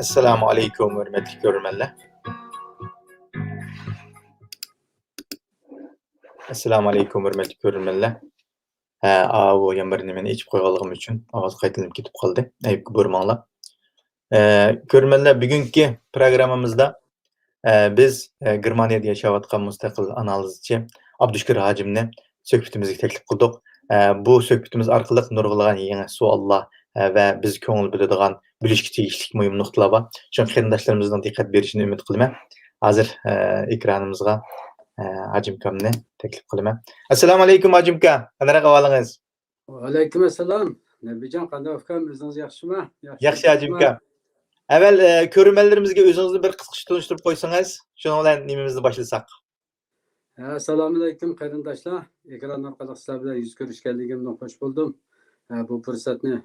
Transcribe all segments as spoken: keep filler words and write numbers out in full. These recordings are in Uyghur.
ئەسسالامۇ ئەلەيكۇم، ھۆرمەتلىك كۆرۈرمەنلەر. ئەسسالامۇ ئەلەيكۇم، ھۆرمەتلىك كۆرۈرمەنلەر. ھە، ئاۋۇ يەنە بىر نېمىنى ئېچىپ قويغانلىقىم ئۈچۈن ئاۋاز قايتىلىنىپ كېتىپ قالدى. ئەيىبكە بۇيرۇماڭلار. ئە، كۆرۈرمەنلەر، بۈگۈنكى پروگراممىمىزدا، ئە، بىز، ئە، گېرمانىيەدە ياشاۋاتقان مۇستەقىل ئانالىزچى ئابدۇشۈكۈر ھاجىمنى سۆھبىتىمىزگە تەكلىپ قىلدۇق. ئە، بۇ سۆھبىتىمىز ئارقىلىق نۇرغۇنلىغان يېڭى سوئاللار، ئە، ۋە بىز كۆڭۈل بۆلىدىغان، بىلىشكە تېگىشلىك مۇھىم نۇقتىلار بار. شۇڭا قېرىنداشلىرىمىزنىڭ دىققەت بېرىشىنى ئۈمىد قىلىمەن. ھازىر، ئە، ئېكرانىمىزغا، ئە، ھاجىمكامنى تەكلىپ قىلىمەن. ئەسسالامۇ ئەلەيكۇم، ھاجىمكا. قانداق ئەھۋالىڭىز؟ ۋەئەلەيكۇم ئەسسالام. نەبىجان، قانداق ئۇكام؟ ئۆزىڭىز ياخشىمۇ؟ ياخشى، ياخشى، ھاجىمكا. ئەۋۋەل، ئە، كۆرۈرمەنلىرىمىزگە ئۆزىڭىزنى بىر قىسقىچە تونۇشتۇرۇپ قويسىڭىز، شۇنىڭ بىلەن نېمىمىزنى باشلىساق. ھە، ئەسسالامۇئەلەيكۇم قېرىنداشلار. ئېكران ئارقىلىق سىلەر بىلەن يۈز كۆرۈشكەنلىكىمدىن خوش بولدۇم. ھە، بۇ پۇرسەتنى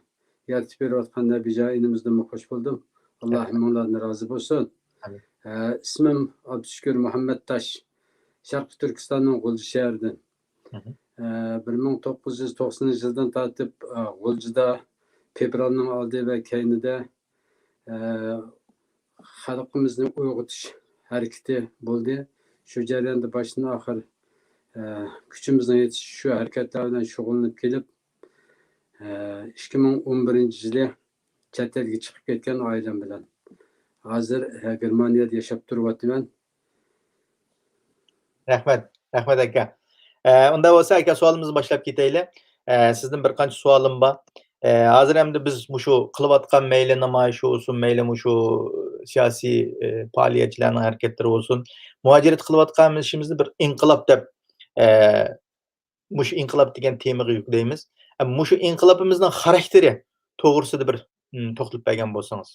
يارىتىپ بېرىۋاتقان نەبىجان ئىنىمىزدىنمۇ خوش بولدۇم. ئاللا ھەممىڭلاردىن رازى بولسۇن. ئامىن. ھە، ئىسمىم ئابدۇشۈكۈر مۇھەممەتتاش. شەرقىي تۈركىستاننىڭ غۇلجا شەھىرىدىن. مھم. ھە، بىر مىڭ توققۇز يۈز توقسىنىنچى يىلدىن تارتىپ، ئە، غۇلجىدا پېبرالنىڭ ئالدى ۋە كەينىدە، ئە، خەلقىمىزنى ئويغىتىش ھەرىكىتى بولدى. شۇ جەرياندا باشتىن ئاخىر، ئە، كۈچىمىزنىڭ يېتىشىچە شۇ ھەرىكەتلەر بىلەن شۇغۇللىنىپ كېلىپ، ئە، ئىككى مىڭ ئون بىرىنچى يىلى چەت ئەلگە چىقىپ كەتكەن ئائىلەم بىلەن. ھازىر، ئە، گېرمانىيەدە ياشاپ تۇرۇۋاتىمەن. رەھمەت، رەھمەت ئاكا. ئە، ئۇنداق بولسا ئاكا، سوئالىمىزنى باشلاپ كېتەيلى. ئە، سىزدىن بىر قانچە سوئالىم بار. ئە، ھازىر ئەمدى بىز مۇشۇ قىلىۋاتقان مەيلى نامايىش بولسۇن، مەيلى مۇشۇ سىياسىي، ئە، پائالىيەتچىلەرنىڭ ھەرىكەتلىرى بولسۇن، مۇھاجىرەت قىلىۋاتقان ئىشىمىزنى بىر ئىنقىلاب دەپ، ئە، مۇشۇ ئىنقىلاب دېگەن تېمىغا يۈكلەيمىز. ئە، مۇشۇ ئىنقىلابىمىزنىڭ خاراكتېرى توغرىسىدا بىر، م، توختىلىپ بەرگەن بولسىڭىز.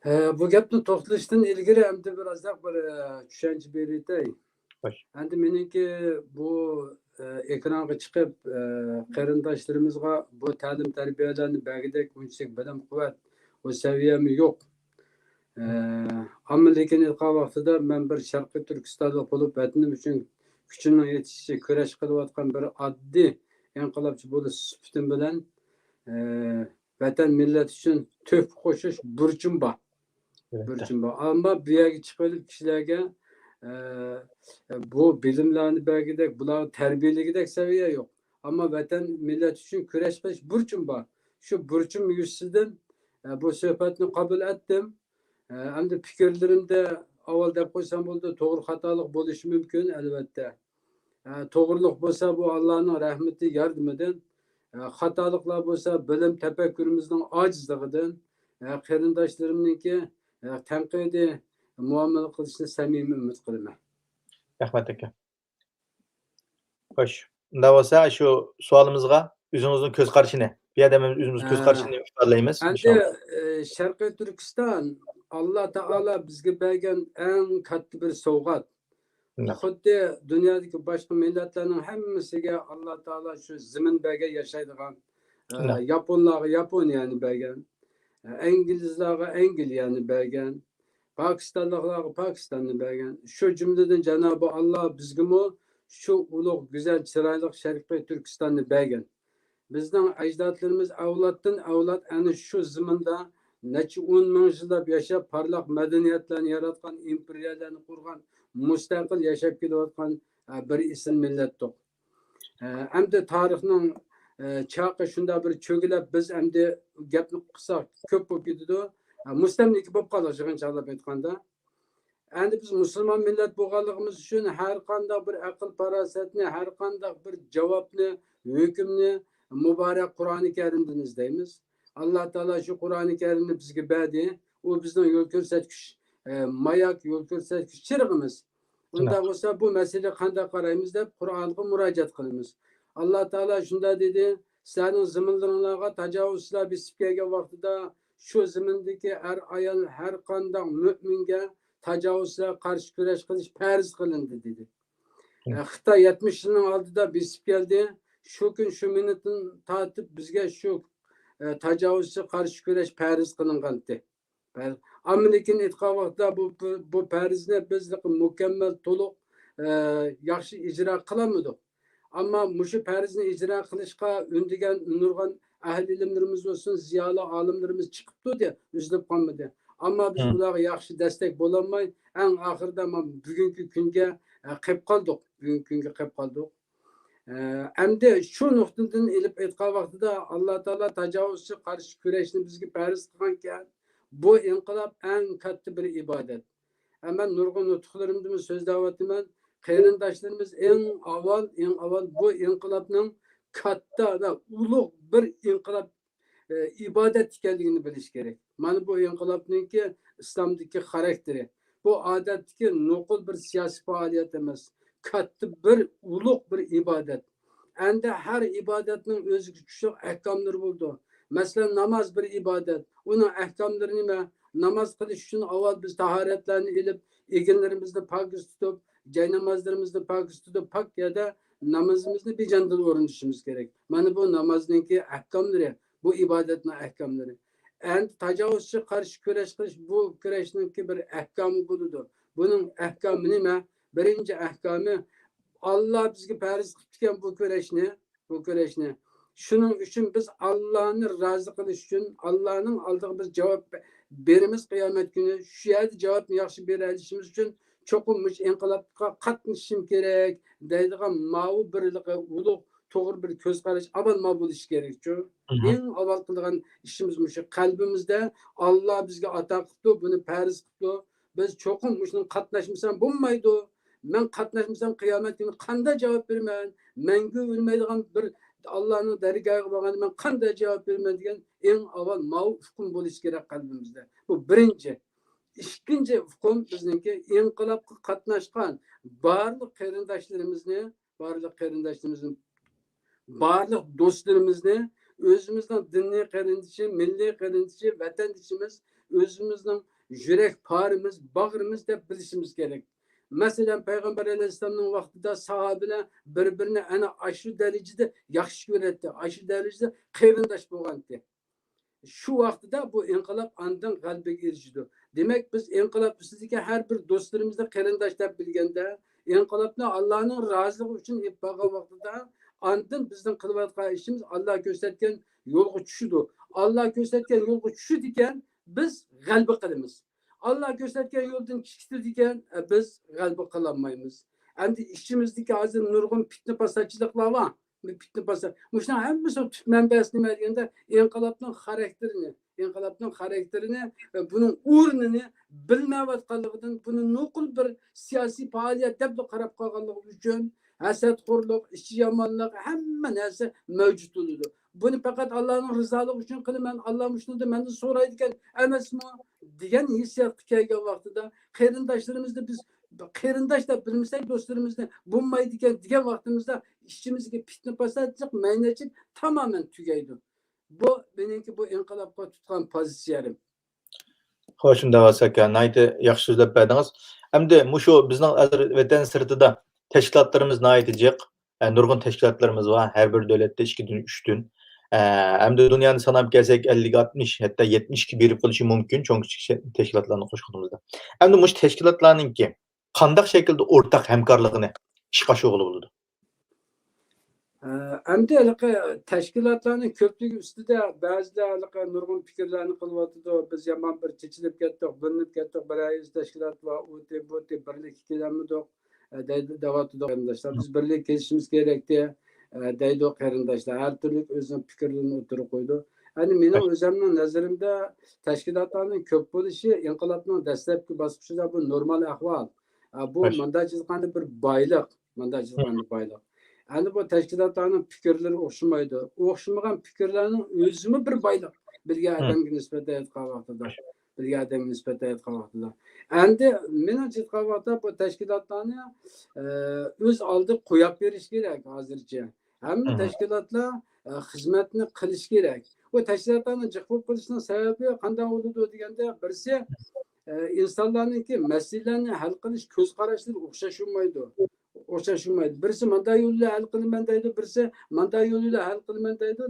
ئە، بۇ گەپنى توختىلىشتىن ئىلگىرى ئەمدى بىر ئازراق بىر، ئە، چۈشەنچە بېرىۋېتەي. خوش. ئەمدى مېنىڭكى بۇ، ئە، ئېكرانغا چىقىپ، ئە، قېرىنداشلىرىمىزغا بۇ تەلىم تەربىيەلەرنى بەرگۈدەك ئۇنچىلىك بىلىم قۇۋۋەت، ئۇ سەۋىيەمۇ يوق. ئە، ئەمما لېكىن ئېيتقان ۋاقتىدا مەن بىر شەرقىي تۈركىستانلىق بولۇپ، ۋەتىنىم ئۈچۈن كۈچۈمنىڭ يېتىشىچە كۈرەش قىلىۋاتقان بىر ئاددىي ئىنقىلابچى بولۇش سۈپىتىم بىلەن، ئە، ۋەتەن، مىللەت ئۈچۈن تۆھپە قوشۇش بۇرچۇم بار. ئەلۋەتتە. بۇرچۇم بار. ئەمما بۇ يەرگە چىقىۋېلىپ كىشىلەرگە، ئە، بۇ بىلىملەرنى بەرگۈدەك، بۇلارنى تەربىيەلىگۈدەك سەۋىيە يوق. ئەمما ۋەتەن، مىللەت ئۈچۈن كۈرەش قىلىش بۇرچۇم بار. شۇ بۇرچۇم يۈزىسىدىن، ئە، بۇ سۆھبەتنى قوبۇل ئەتتىم. ئە، ئەمدى پىكىرلىرىمدە ئاۋۋال دەپ قويسام بولىدۇ، توغرا خاتالىق بولۇشى مۇمكىن، ئەلۋەتتە. ئە، توغرىلىق بولسا، بۇ ئاللانىڭ رەھمىتى، ياردىمىدىن. ئە، خاتالىقلار بولسا، بىلىم تەپەككۇرىمىزنىڭ ئاجىزلىقىدىن. ئە، قېرىنداشلىرىمنىڭكى، ئە، تەنقىدىي مۇئامىلە قىلىشىنى سەمىمىي ئۈمىد قىلىمەن. رەھمەت ئاكا. خوش. ئۇنداق بولسا، شۇ سوئالىمىزغا ئۆزىڭىزنىڭ كۆز قارىشىنى، بۇ يەردە مەن ئۆزىمىز كۆز ھە. قارىشىنى ئىپادىلەيمىز، ئەمدى، ئىنشاللا. ئە، شەرقىي تۈركىستان ئاللا تائالا بىزگە بەرگەن ئەڭ كاتتا بىر سوۋغات. شۇنداق. خۇددى دۇنيادىكى باشقا مىللەتلەرنىڭ ھەممىسىگە ئاللا تائالا شۇ زېمىن بەرگەن ياشايدىغان. ئە، شۇنداق. ياپونلارغا ياپونىيەنى بەرگەن. ئە، ئىنگلىزلارغا ئەنگلىيەنى بەرگەن. پاكىستانلىقلارغا پاكىستاننى بەرگەن. شۇ جۈملىدىن جانابى ئاللا بىزگىمۇ شۇ ئۇلۇغ، گۈزەل، چىرايلىق شەرقىي تۈركىستاننى بەرگەن. بىزنىڭ ئەجدادلىرىمىز ئەۋلادتىن ئەۋلاد ئەنە شۇ زېمىندا نەچچە ئون مىڭ يىللاپ ياشاپ، پارلاق مەدەنىيەتلەرنى ياراتقان، ئىمپېرىيەلەرنى قۇرغان، مۇستەقىل ياشاپ كېلىۋاتقان، ئە، بىر ئېسىل مىللەتتۇق. ئە، ئەمدى تارىخنىڭ، ئە، چاقى شۇنداق بىر چۆگىلەپ، بىز ئەمدى گەپنى قىلساق كۆپ بولۇپ كېتىدۇ. ئە، مۇستەملىكە بولۇپ قالدۇق، يىغىنچاقلاپ ئېيتقاندا. ئەمدى بىز مۇسۇلمان مىللەت بولغانلىقىمىز ئۈچۈن ھەر قانداق بىر ئەقىل-پاراسەتنى، ھەر قانداق بىر جاۋابنى، ھۆكۈمنى مۇبارەك قۇرئانى كەرىمدىن ئىزدەيمىز. ئاللا تائالا شۇ قۇرئانى كەرىمنى بىزگە بەردى. ئۇ بىزنىڭ يول كۆرسەتكۈچ، ئە، ماياك، يول كۆرسەتكۈچ چىرىغىمىز. ئۇنداق شۇنداق. بولسا، بۇ مەسىلىگە قانداق قارايمىز دەپ قۇرئانغا مۇراجىئەت قىلىمىز. ئاللا تائالا شۇنداق دېدى، سىلەرنىڭ زېمىنلىرىڭلارغا تاجاۋۇزچىلار بېسىپ كەلگەن ۋاقتىدا، شۇ زېمىندىكى ئەر-ئايال ھەر قانداق مۆمىنگە تاجاۋۇزچىلارغا قارشى كۈرەش قىلىش پەرز قىلىندى، دېدى. ئە، خىتاي يەتمىش يىلنىڭ ئالدىدا بېسىپ كەلدى. شۇ كۈن، شۇ مىنۇتتىن تارتىپ بىزگە شۇ، ئە، تاجاۋۇزچىغا قارشى كۈرەش پەرز قىلىنغانتى. پەر-، ئەمما لېكىن ئېيتقان ۋاقتىدا بۇ، بۇ، بۇ پەرزنى بىز مۇكەممەل، تولۇق، ئە، ياخشى ئىجرا قىلالمىدۇق. ئەمما مۇشۇ پەرزنى ئىجرا قىلىشقا ئۈندىگەن نۇرغۇن ئەھلى ئىلىملىرىمىز بولسۇن، زىيالىي ئالىملىرىمىز چىقىپتۇ دە، ئۈزۈلۈپ قالمىدى. ئەمما بىز ئۇلارغا ياخشى دەستەك بولالماي، ئەڭ ئاخىرىدا مانا بۈگۈنكى كۈنگە، ئە، قېلىپ قالدۇق. بۈگۈنكى كۈنگە قېلىپ قالدۇق. ئە، ئەمدى شۇ نۇقتىدىن ئېلىپ ئېيتقان ۋاقتىدا، ئاللا تائالا تاجاۋۇزچى قارشى كۈرەشنى بىزگە پەرز قىلغانكەن، بۇ ئىنقىلاب ئەڭ كاتتا بىر ئىبادەت. ھە، مەن نۇرغۇن نۇتۇقلىرىمدىمۇ سۆزلەۋاتىمەن. قېرىنداشلىرىمىز ئەڭ ئاۋۋال، ئەڭ ئاۋۋال بۇ ئىنقىلابنىڭ كاتتا ۋە ئۇلۇغ بىر ئىنقىلاب، ئە، ئىبادەت ئىكەنلىكىنى بىلىش كېرەك. مانا بۇ ئىنقىلابنىڭكى ئىسلامدىكى خاراكتېرى. بۇ ئادەتتىكى نوقۇل بىر سىياسىي پائالىيەت ئەمەس. كاتتا بىر، ئۇلۇغ بىر ئىبادەت. ئەندى ھەر ئىبادەتنىڭ ئۆزىگە چۈشلۈك ئەھكاملىرى بولىدۇ. مەسىلەن، ناماز بىر ئىبادەت. ئۇنىڭ ئەھكاملىرى نېمە؟ ناماز قىلىش ئۈچۈن ئاۋۋال بىز تاھارەتلەرنى ئېلىپ، ئېگىنلىرىمىزنى پاكىز تۇتۇپ، جاينامازلىرىمىزنى پاكىز تۇتۇپ، پاك يەردە نامىزىمىزنى بىجاندىل ئورۇندىشىمىز كېرەك. مانا بۇ نامازنىڭكى ئەھكاملىرى، بۇ ئىبادەتنىڭ ئەھكاملىرى. ئەندى تاجاۋۇزچى قارشى كۈرەش قىلىش، بۇ كۈرەشنىڭكى بىر ئەھكامى بولىدۇ. بۇنىڭ ئەھكامى نېمە؟ بىرىنچى ئەھكامى، ئاللا بىزگە پەرز قىلىپتىكەن بۇ كۈرەشنى، بۇ كۈرەشنى. شۇنىڭ ئۈچۈن بىز ئاللانى رازى قىلىش ئۈچۈن، ئاللانىڭ ئالدىغا بىز جاۋاب بېرىمىز قىيامەت كۈنى. شۇ يەردە جاۋابنى ياخشى بېرەلىشىمىز ئۈچۈن چوقۇم مۇشۇ ئىنقىلابقا قاتنىشىشىم كېرەك دەيدىغان ماۋۇ بىرلىقى ئۇلۇغ، توغرا بىر كۆز قاراش ئاۋۋال ماۋۇ بولۇشى كېرەكچۇ. ئەڭ ئاۋۋال قىلىدىغان ئىشىمىز مۇشۇ. قەلبىمىزدە ئاللا بىزگە ئاتا قىپتۇ، بۇنى پەرز قىپتۇ. بىز چوقۇم مۇشۇنىڭغا قاتناشمىسام بولمايدۇ. مەن قاتناشمىسام قىيامەت كۈنى قانداق جاۋاب بېرىمەن؟ مەڭگۈ ئۆلمەيدىغان بىر ئاللانىڭ دەرگاھىغا بارغاندا مەن قانداق جاۋاب بېرىمەن دېگەن ئەڭ ئاۋۋال ماۋۇ ئۇقۇم بولۇشى كېرەك قەلبىمىزدە. بۇ بىرىنچى. ئىككىنچى ئۇقۇم بىزنىڭكى ئىنقىلابقا قاتناشقان بارلىق قېرىنداشلىرىمىزنى، بارلىق قېرىنداشلىرىمىزنى، بارلىق دوستلىرىمىزنى، ئۆزىمىزنىڭ دىنىي قېرىندىشى، مىللىي قېرىندىشى، ۋەتەندىشىمىز، ئۆزىمىزنىڭ يۈرەك پارىمىز، باغرىمىز دەپ بىلىشىمىز كېرەك. مەسىلەن، پەيغەمبەر ئەلەيھىسسالامنىڭ ۋاقتىدا ساھابىلەر بىر-بىرىنى ئەنە ئاشۇ دەرىجىدە ياخشى كۆرەتتى، ئاشۇ دەرىجىدە قېرىنداش بولغانتى. شۇ ۋاقتىدا بۇ ئىنقىلاب ئاندىن غەلىبىگە ئېرىشىدۇ. دېمەك، بىز ئىنقىلاب ئۈستىدىكى ھەر بىر دوستلىرىمىزنى قېرىنداش دەپ بىلگەندە، ئىنقىلابنى ئاللانىڭ رازىلىقى ئۈچۈن ئېلىپ بارغان ۋاقتىدا، ئاندىن بىزنىڭ قىلىۋاتقان ئىشىمىز ئاللا كۆرسەتكەن يولغا چۈشىدۇ. ئاللا كۆرسەتكەن يولغا چۈشىدىكەن، بىز غەلىبە قىلىمىز. ئاللا كۆرسەتكەن يولدىن كېچىكتۈرىدىكەن، بىز غەلىبە قىلالمايمىز. ئەمدى ئىچىمىزدىكى ھازىر نۇرغۇن پىتنە پاساتچىلىقلار بار. پىتنە پاسات. مۇشۇنىڭ ھەممىسىنىڭ تۈپ مەنبەسى نېمە دېگەندە، ئىنقىلابنىڭ خاراكتېرىنى، ئىنقىلابنىڭ خاراكتېرىنى ۋە بۇنىڭ ئورنىنى بىلمەيۋاتقانلىقىدىن، بۇنى نوقۇل بىر سىياسىي پائالىيەت دەپلا قاراپ قالغانلىقى ئۈچۈن، ھەسەتخورلۇق، ئىچى يامانلىق، ھەممە نەرسە مەۋجۇت بولىدۇ. بۇنى پەقەت ئاللانىڭ رىزالىقى ئۈچۈن قىلىمەن، ئاللا مۇشۇنى مەندىن سورايدىكەن ئەمەسمۇ دېگەن ھېسسىياتقا كەلگەن ۋاقتىدا، قېرىنداشلىرىمىزنى بىز قېرىنداش دەپ بىلمىسەك، دوستلىرىمىزنى بولمايدىكەن دېگەن ۋاقتىمىزدا، ئىچىمىزدىكى پىتنە پاساتچىلىق، مەينەتچىلىك تامامەن تۈگەيدۇ. بۇ مېنىڭكى بۇ ئىنقىلابقا تۇتقان پوزىتسىيەم. خوش، شۇنداق ئەسكەن، ناھايىتى ياخشى سۆزلەپ بەردىڭىز. ئەمدى مۇشۇ بىزنىڭ ھازىر ۋەتەن سىرتىدا تەشكىلاتلىرىمىز ناھايىتى جىق. ئە، نۇرغۇن تەشكىلاتلىرىمىز بار، ھەر بىر دۆلەتتە ئىككىدىن، ئۈچتىن. ئە، ئەمدى دۇنيانى ساناپ كەلسەك، ئەللىك، ئاتمىش، ھەتتا يەتمىش ئىككى بېرىپ قېلىشى مۇمكىن، چوڭ كىچىك شە-، تەشكىلاتلارنى قوشقىنىمىزدا. ئەمدى مۇشۇ تەشكىلاتلارنىڭكى قانداق شەكىلدە ئورتاق ھەمكارلىقىنى ئىشقا ئاشۇرغىلى بولىدۇ؟ ئە، ئەمدى ھېلىقى تەشكىلاتلارنىڭ كۆپلۈكى ئۈستىدە بەزىلەر ھېلىقى نۇرغۇن پىكىرلەرنى قىلىۋاتىدۇ. بىز يامان بىر چېچىلىپ كەتتۇق، بۆلۈنۈپ كەتتۇق، بىرەر يۈز تەشكىلات بار، ئۇ تى، بۇ تى، بىرلىككە كېلەلمىدۇق، ئە، دەيدۇ، دەۋاتىدۇ قېرىنداشلار. بىز بىرلىككە كېلىشىمىز كېرەكتى، ئە، دەيدۇ قېرىنداشلار. ھەر تۈرلۈك ئۆزىنىڭ پىكىرلىرىنى ئوتتۇرىغا قويىدۇ. ئەمدى مېنىڭ ئۆزۈمنىڭ نەزىرىمدە تەشكىلاتلارنىڭ كۆپ بولۇشى ئىنقىلابنىڭ دەسلەپكى باسقۇچىدا بۇ نورمال ئەھۋال. ئە، بۇ مۇنداق ئېيتقاندا بىر بايلىق، مۇنداق ئېيتقاندا بايلىق. ئەمدى بۇ تەشكىلاتلارنىڭ پىكىرلىرى ئوخشىمايدۇ. ئوخشىمىغان پىكىرلەرنىڭ ئۆزىمۇ بىر بايلىق. بىلگەن ئادەمگە نىسبەتەن ئېيتقان ۋاقتىدا. بىلگەن ئادەمگە نىسبەتەن ئېيتقان ۋاقتىدا. ئەمدى مېنىڭچە ئېيتقان ۋاقىتتا بۇ تەشكىلاتلارنى، ئە، ئۆز ئالدىغا قويۇپ بېرىش كېرەك ھازىرچە. ھەممە تەشكىلاتلار، ئە، خىزمەتنى قىلىش كېرەك. بۇ تەشكىلاتلارنىڭ جىق بولۇپ قېلىشىنىڭ سەۋەبى قانداق بولىدۇ دېگەندە، بىرسى، ئە، ئىنسانلارنىڭكى مەسىلىلەرنى ھەل قىلىش كۆز قاراشلىرى ئوخشاش بولمايدۇ. ئوخشاش بولمايدۇ. بىرسى مانداق يول بىلەن ھەل قىلىمەن دەيدۇ، بىرسى مانداق يول بىلەن ھەل قىلىمەن دەيدۇ.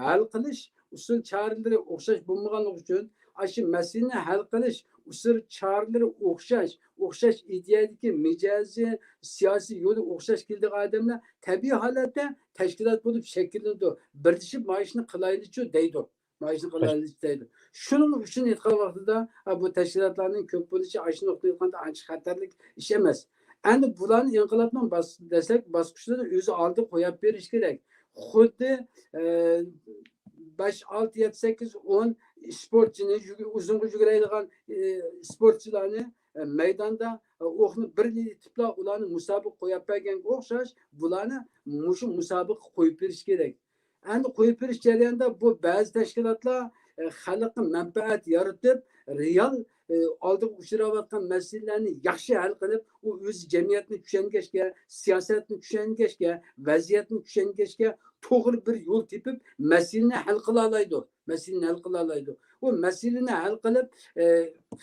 ھەل قىلىش ئۇسۇل چارىلىرى ئوخشاش بولمىغانلىقى ئۈچۈن، ئاشۇ مەسىلىنى ھەل قىلىش ئۇسۇل چارىلىرى ئوخشاش، ئوخشاش ئىدىيەدىكى مىجەزى، سىياسىي يولى ئوخشاش كېلىدىغان ئادەملەر تەبىئىي ھالەتتە تەشكىلات بولۇپ شەكىللىنىدۇ. بىرلىشىپ مانا شۇنى قىلايلىچۇ دەيدۇ. مانا شۇنى قىلايلىچۇ دەيدۇ. شۇنىڭ ئۈچۈن ئېيتقان ۋاقتىدا، ھە، بۇ تەشكىلاتلارنىڭ كۆپ بولۇشى ئاشۇ نۇقتىدىن ئېيتقاندا ئانچە خەتەرلىك ئىش ئەمەس. ئەمدى بۇلارنى ئىنقىلابنىڭ باس-، دەسلەپكى باسقۇچلىرىدا ئۆزى ئالدىغا قويۇپ بېرىش كېرەك. خۇددى، ئە، بەش، ئالتە، يەتتە، سەككىز، ئون ئىسپورتچىنى يۈگۈ-، ئۇزۇنغا يۈگۈرەيدىغان، ئى، ئىسپورتچىلارنى، ئە، مەيداندا، ئە، ئوقنى بىرلا ئېتىپلا ئۇلارنى مۇسابىقە قويۇپ بەرگەنگە ئوخشاش، بۇلارنى مۇشۇ مۇسابىقە قويۇپ بېرىش كېرەك. ئەمدى قويۇپ بېرىش جەريانىدا بۇ بەزى تەشكىلاتلار، ئە، خەلققە مەنپەئەت يارىتىپ، رېئال، ئە، ئالدىغا ئۇچراۋاتقان مەسىلىلەرنى ياخشى ھەل قىلىپ، ئۇ ئۆزى جەمئىيەتنى چۈشەنگەچكە، سىياسەتنى چۈشەنگەچكە، ۋەزىيەتنى چۈشەنگەچكە، توغرا بىر يول تېپىپ، مەسىلىنى ھەل قىلالايدۇ. مەسىلىنى ھەل قىلالايدۇ. ئۇ مەسىلىنى ھەل قىلىپ، ئە،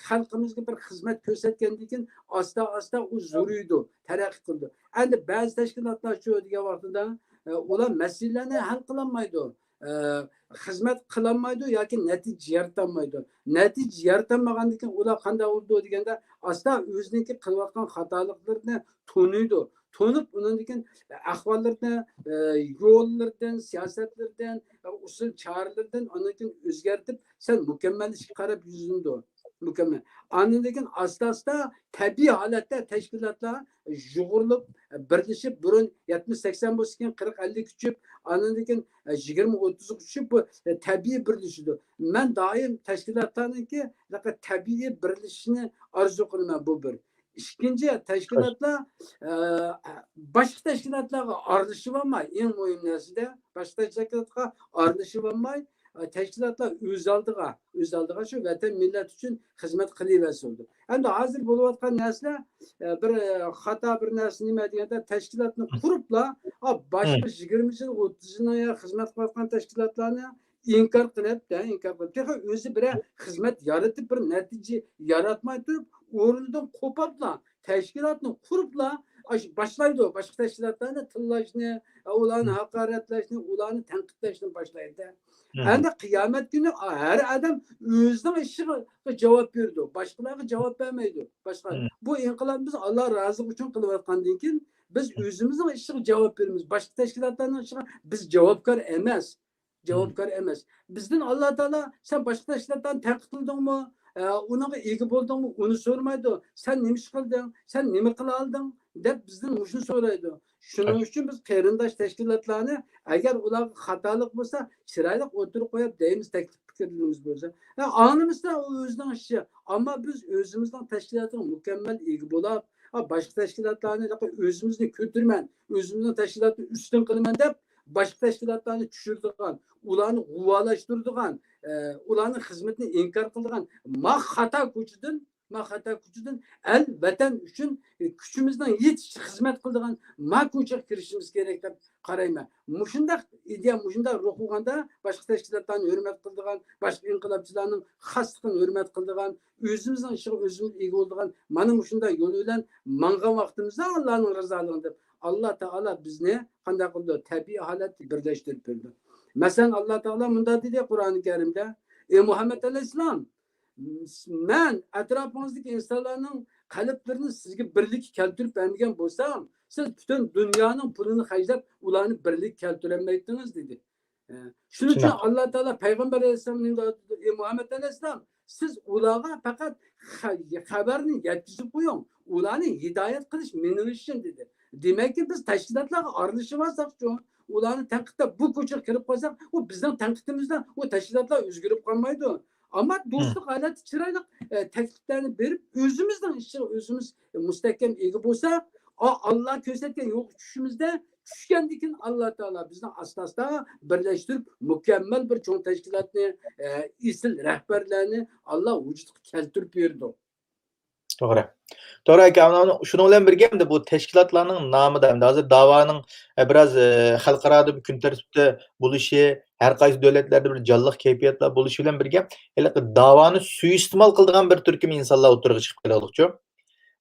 خەلقىمىزگە بىر خىزمەت كۆرسەتكەندىن كېيىن، ئاستا-ئاستا ئۇ زورىيىدۇ، تەرەققىي قىلىدۇ. ئەمدى بەزى تەشكىلاتلار شۇ دېگەن ۋاقتىدا، ئە، ئۇلار مەسىلىلەرنى ھەل قىلالمايدۇ. ئە، خىزمەت قىلالمايدۇ ياكى نەتىجە يارىتالمايدۇ. نەتىجە يارىتالمىغاندىن كېيىن ئۇلار قانداق بولىدۇ دېگەندە، ئاستا ئۆزىنىڭكى قىلىۋاتقان خاتالىقلىرىنى تونۇيدۇ. تونۇپ، ئۇنىڭدىن كېيىن ئەھۋاللىرىنى، ئە، يوللىرىدىن، سىياسەتلىرىدىن، ئە، ئۇسۇل چارىلىرىدىن ئاندىن كېيىن ئۆزگەرتىپ، سەل مۇكەممەل ئىشقا قاراپ يۈزلىنىدۇ. مۇكەممەل. ئاندىن كېيىن ئاستا-ئاستا تەبىئىي ھالەتتە تەشكىلاتلار يۇغۇرۇلۇپ، بىرلىشىپ، بۇرۇن يەتمىش سەكسەن بولسا، كېيىن قىرىق ئەللىككە چۈشۈپ، ئاندىن كېيىن يىگىرمە ئوتتۇزغا چۈشۈپ، بۇ تەبىئىي بىرلىشىدۇ. مەن دائىم تەشكىلاتلارنىڭكى تەبىئىي بىرلىشىشىنى ئارزۇ قىلىمەن، بۇ بىر. ئىككىنچى، تەشكىلاتلار، ئە، باشقا تەشكىلاتلارغا ئارىلىشىۋالماي، ئەڭ مۇھىم نەرسىدە، باشقا تەشكىلاتقا ئارىلىشىۋالماي، ئە، تەشكىلاتلار ئۆز ئالدىغا، ئۆز ئالدىغا شۇ ۋەتەن، مىللەت ئۈچۈن خىزمەت قىلىۋەرسە بولىدۇ. ئەمدى ھازىر بولۇۋاتقان نەرسىلەر، ئە، بىر، ئە، خاتا بىر نەرسە نېمە دېگەندە، تەشكىلاتنى قۇرۇپلا، ئا، باشقا يىگىرمە يىل، ئوتتۇز يىل خىزمەت قىلىۋاتقان تەشكىلاتلارنى ئىنكار قىلىپ، دە، ئىنكار قىلىپ، تېخى ئۆزى بىرەر خىزمەت يارىتىپ، بىر نەتىجە ياراتماي تۇرۇپ، ئورنىدىن قوپۇپلا، تەشكىلاتنى قۇرۇپلا، ئاش-، باشلايدۇ باشقا تەشكىلاتلارنى تىللاشنى، ئۇلارنى ھاقارەتلەشنى، ئۇلارنى تەنقىدلەشنى باشلايدۇ. ئەمدى قىيامەت كۈنى ھەر ئادەم ئۆزىنىڭ ئىشىغا جاۋاب بېرىدۇ، باشقىلارغا جاۋاب بەرمەيدۇ. باشقا، بۇ ئىنقىلابنى بىز ئاللا رازىلىقى ئۈچۈن قىلىۋاتقاندىن كېيىن، بىز ئۆزىمىزنىڭ ئىشىغا جاۋاب بېرىمىز. باشقا تەشكىلاتلارنىڭ ئىشىغا بىز جاۋابكار ئەمەس. جاۋابكار ئەمەس. بىزدىن ئاللا تائالا، سەن باشقا تەشكىلاتلارنى تەنقىد قىلدىڭمۇ؟ ئە، ئۇنىڭغا ئىگە بولدۇڭمۇ؟ ئۇنى سورىمايدۇ. سەن نېمە ئىش قىلدىڭ؟ سەن نېمە قىلالدىڭ؟ دەپ بىزدىن مۇشۇنى سورايدۇ. شۇنىڭ ئۈچۈن بىز قېرىنداش تەشكىلاتلارنى، ئەگەر ئۇلارغا خاتالىق بولسا، چىرايلىق ئوتتۇرىغا قويۇپ دەيمىز، تەكلىپ پىكىرلىرىمىز بولسا. ئە، ئاڭلىمىسا، ئۇ ئۆزىنىڭ ئىشى. ئەمما بىز ئۆزىمىزنىڭ تەشكىلاتىغا مۇكەممەل ئىگە بولاپ، ئا، باشقا تەشكىلاتلارنى ئۆزىمىزنى كۆتۈرىمەن، ئۆزىمىزنىڭ تەشكىلاتىنى ئۈستۈن قىلىمەن دەپ، باشقا تەشكىلاتلارنى چۈشۈرىدىغان، ئۇلارنى غۇۋالاشتۇرىدىغان، ئە، ئۇلارنىڭ خىزمىتىنى ئىنكار قىلىدىغان ما خاتا كوچىدىن، ما خاتا كوچىدىن ئەل، ۋەتەن ئۈچۈن، ئە، كۈچىمىزنىڭ يېتىشىچە خىزمەت قىلىدىغان ما كوچىغا كىرىشىمىز كېرەك دەپ قارايمەن. مۇشۇنداق ئىدىيە، مۇشۇنداق روھ بولغاندا، باشقا تەشكىلاتلارنى ھۆرمەت قىلىدىغان، باشقا ئىنقىلابچىلارنىڭ خاسلىقىنى ھۆرمەت قىلىدىغان، ئۆزىمىزنىڭ ئىشىغا ئۆزىمىز ئىگە بولىدىغان مانا مۇشۇنداق يول بىلەن ماڭغان ۋاقتىمىزدا ئاللانىڭ رىزالىقىنى دەپ، ئاللا تائالا بىزنى قانداق قىلىدۇ؟ تەبىئىي ھالەتتە بىرلەشتۈرۈپ بېرىدۇ. مەسىلەن، ئاللا تائالا مۇنداق دېدى قۇرئانى كەرىمدە، ئى مۇھەممەد ئەلەيھىسسالام، مەن ئەتراپىڭىزدىكى ئىنسانلارنىڭ قەلبلىرىنى سىزگە بىرلىككە كەلتۈرۈپ بەرمىگەن بولسام، سىز پۈتۈن دۇنيانىڭ پۇلىنى خەجلەپ، ئۇلارنى بىرلىككە كەلتۈرەلمەيتتىڭىز، دېدى. ئە، شۇنىڭ ئۈچۈن شۇنداق. ئاللا تائالا پەيغەمبەر ئەلەيھىسسالامنى دەۋاتىدۇ، ئى مۇھەممەد ئەلەيھىسسالام، سىز ئۇلارغا پەقەت خە-، خەۋەرنى يەتكۈزۈپ قويۇڭ، ئۇلارنى ھىدايەت قىلىش مېنىڭ ئىشىم، دېدى. دېمەككى، بىز تەشكىلاتلارغا ئارىلىشىۋالساقچۇ، ئۇلارنى تەنقىدلەپ بۇ كوچىغا كىرىپ قالساق، ئۇ بىزنىڭ تەنقىدىمىزدە ئۇ تەشكىلاتلار ئۆزگىرىپ قالمايدۇ. ئەمما دوستلۇق ھالەتتە چىرايلىق، ئە، تەكلىپلەرنى بېرىپ، ئۆزىمىزنىڭ ئىشىغا ئۆزىمىز مۇستەھكەم ئىگە بولساق، ئا-، ئاللا كۆرسەتكەن يولغا چۈشۈشىمىزدە، چۈشكەندىن كېيىن ئاللا تائالا بىزنى ئاستا-ئاستا بىرلەشتۈرۈپ، مۇكەممەل بىر چوڭ تەشكىلاتنى، ئە، ئېسىل رەھبەرلەرنى ئاللا ۋۇجۇدقا كەلتۈرۈپ بېرىدۇ. توغرا. توغرا ئاكا، ئانا، شۇنىڭ بىلەن بىرگە، ئەمدى بۇ تەشكىلاتلارنىڭ نامىدا، ئەمدى ھازىر داۋانىڭ، ئە، بىراز، ئە، خەلقئارادا بىر كۈن تەرتىپتە بولۇشى، ھەر قايسى دۆلەتلەردە بىر جانلىق كەيپىياتلار بولۇشى بىلەن بىرگە، ھېلىقى داۋانى سۇيىئىستېمال قىلىدىغان بىر تۈركۈم ئىنسانلار ئوتتۇرىغا چىقىپ قېلىۋاتىدۇچۇ.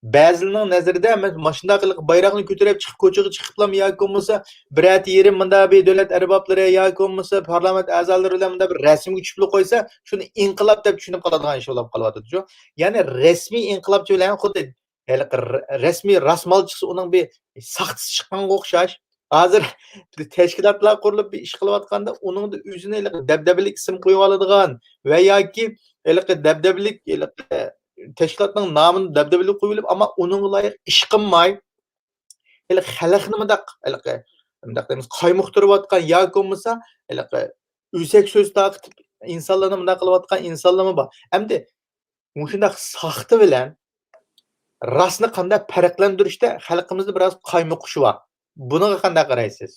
بەزىلىرىنىڭ نەزىرىدە، مەن ماشۇنداق قىلىپ بايراقنى كۆتۈرۈپ چىقىپ، كوچىغا چىقىپلام ياكى بولمىسا بىر ئەتە يېرىم مۇنداق بىر دۆلەت ئەربابلىرى ياكى بولمىسا پارلامېنت ئەزالىرى بىلەن مۇنداق بىر رەسىمگە چۈشۈپلا قويسا، شۇنى ئىنقىلاب دەپ چۈشىنىپ قالىدىغان ئىش بولۇپ قېلىۋاتىدۇ. يەنى رەسمىي ئىنقىلابچى بىلەن خۇددى ھېلىقى رە-، رەسمىي راس مال چىقسا، ئۇنىڭ بىر ساختىسى چىققانغا ئوخشاش. ھازىر تەشكىلاتلار قۇرۇلۇپ بىر ئىش قىلىۋاتقاندا، ئۇنىڭدا ئۆزىنى ھېلىقى دەبدەبىلىك ئىسىم قويۇۋالىدىغان ۋە ياكى ھېلىقى دەبدەبىلىك، ھېلىقى تەشكىلاتنىڭ نامىنى دەبدەبىلىك قويۇۋېلىپ، ئەمما ئۇنىڭغا لايىق ئىش قىلماي، ھېلىقى خەلقنى مۇنداق، ھېلىقى، مۇنداق دەيمىز، قايمۇقتۇرۇۋاتقان ياكى بولمىسا ھېلىقى ئۆسەك سۆز تارقىتىپ، ئىنسانلارنى مۇنداق قىلىۋاتقان ئىنسانلارمۇ بار. ئەمدى مۇشۇنداق ساختا بىلەن راستنى قانداق پەرقلەندۈرۈشتە خەلقىمىزدە بىراز قايمۇقۇش بار. بۇنىڭغا قانداق قارايسىز؟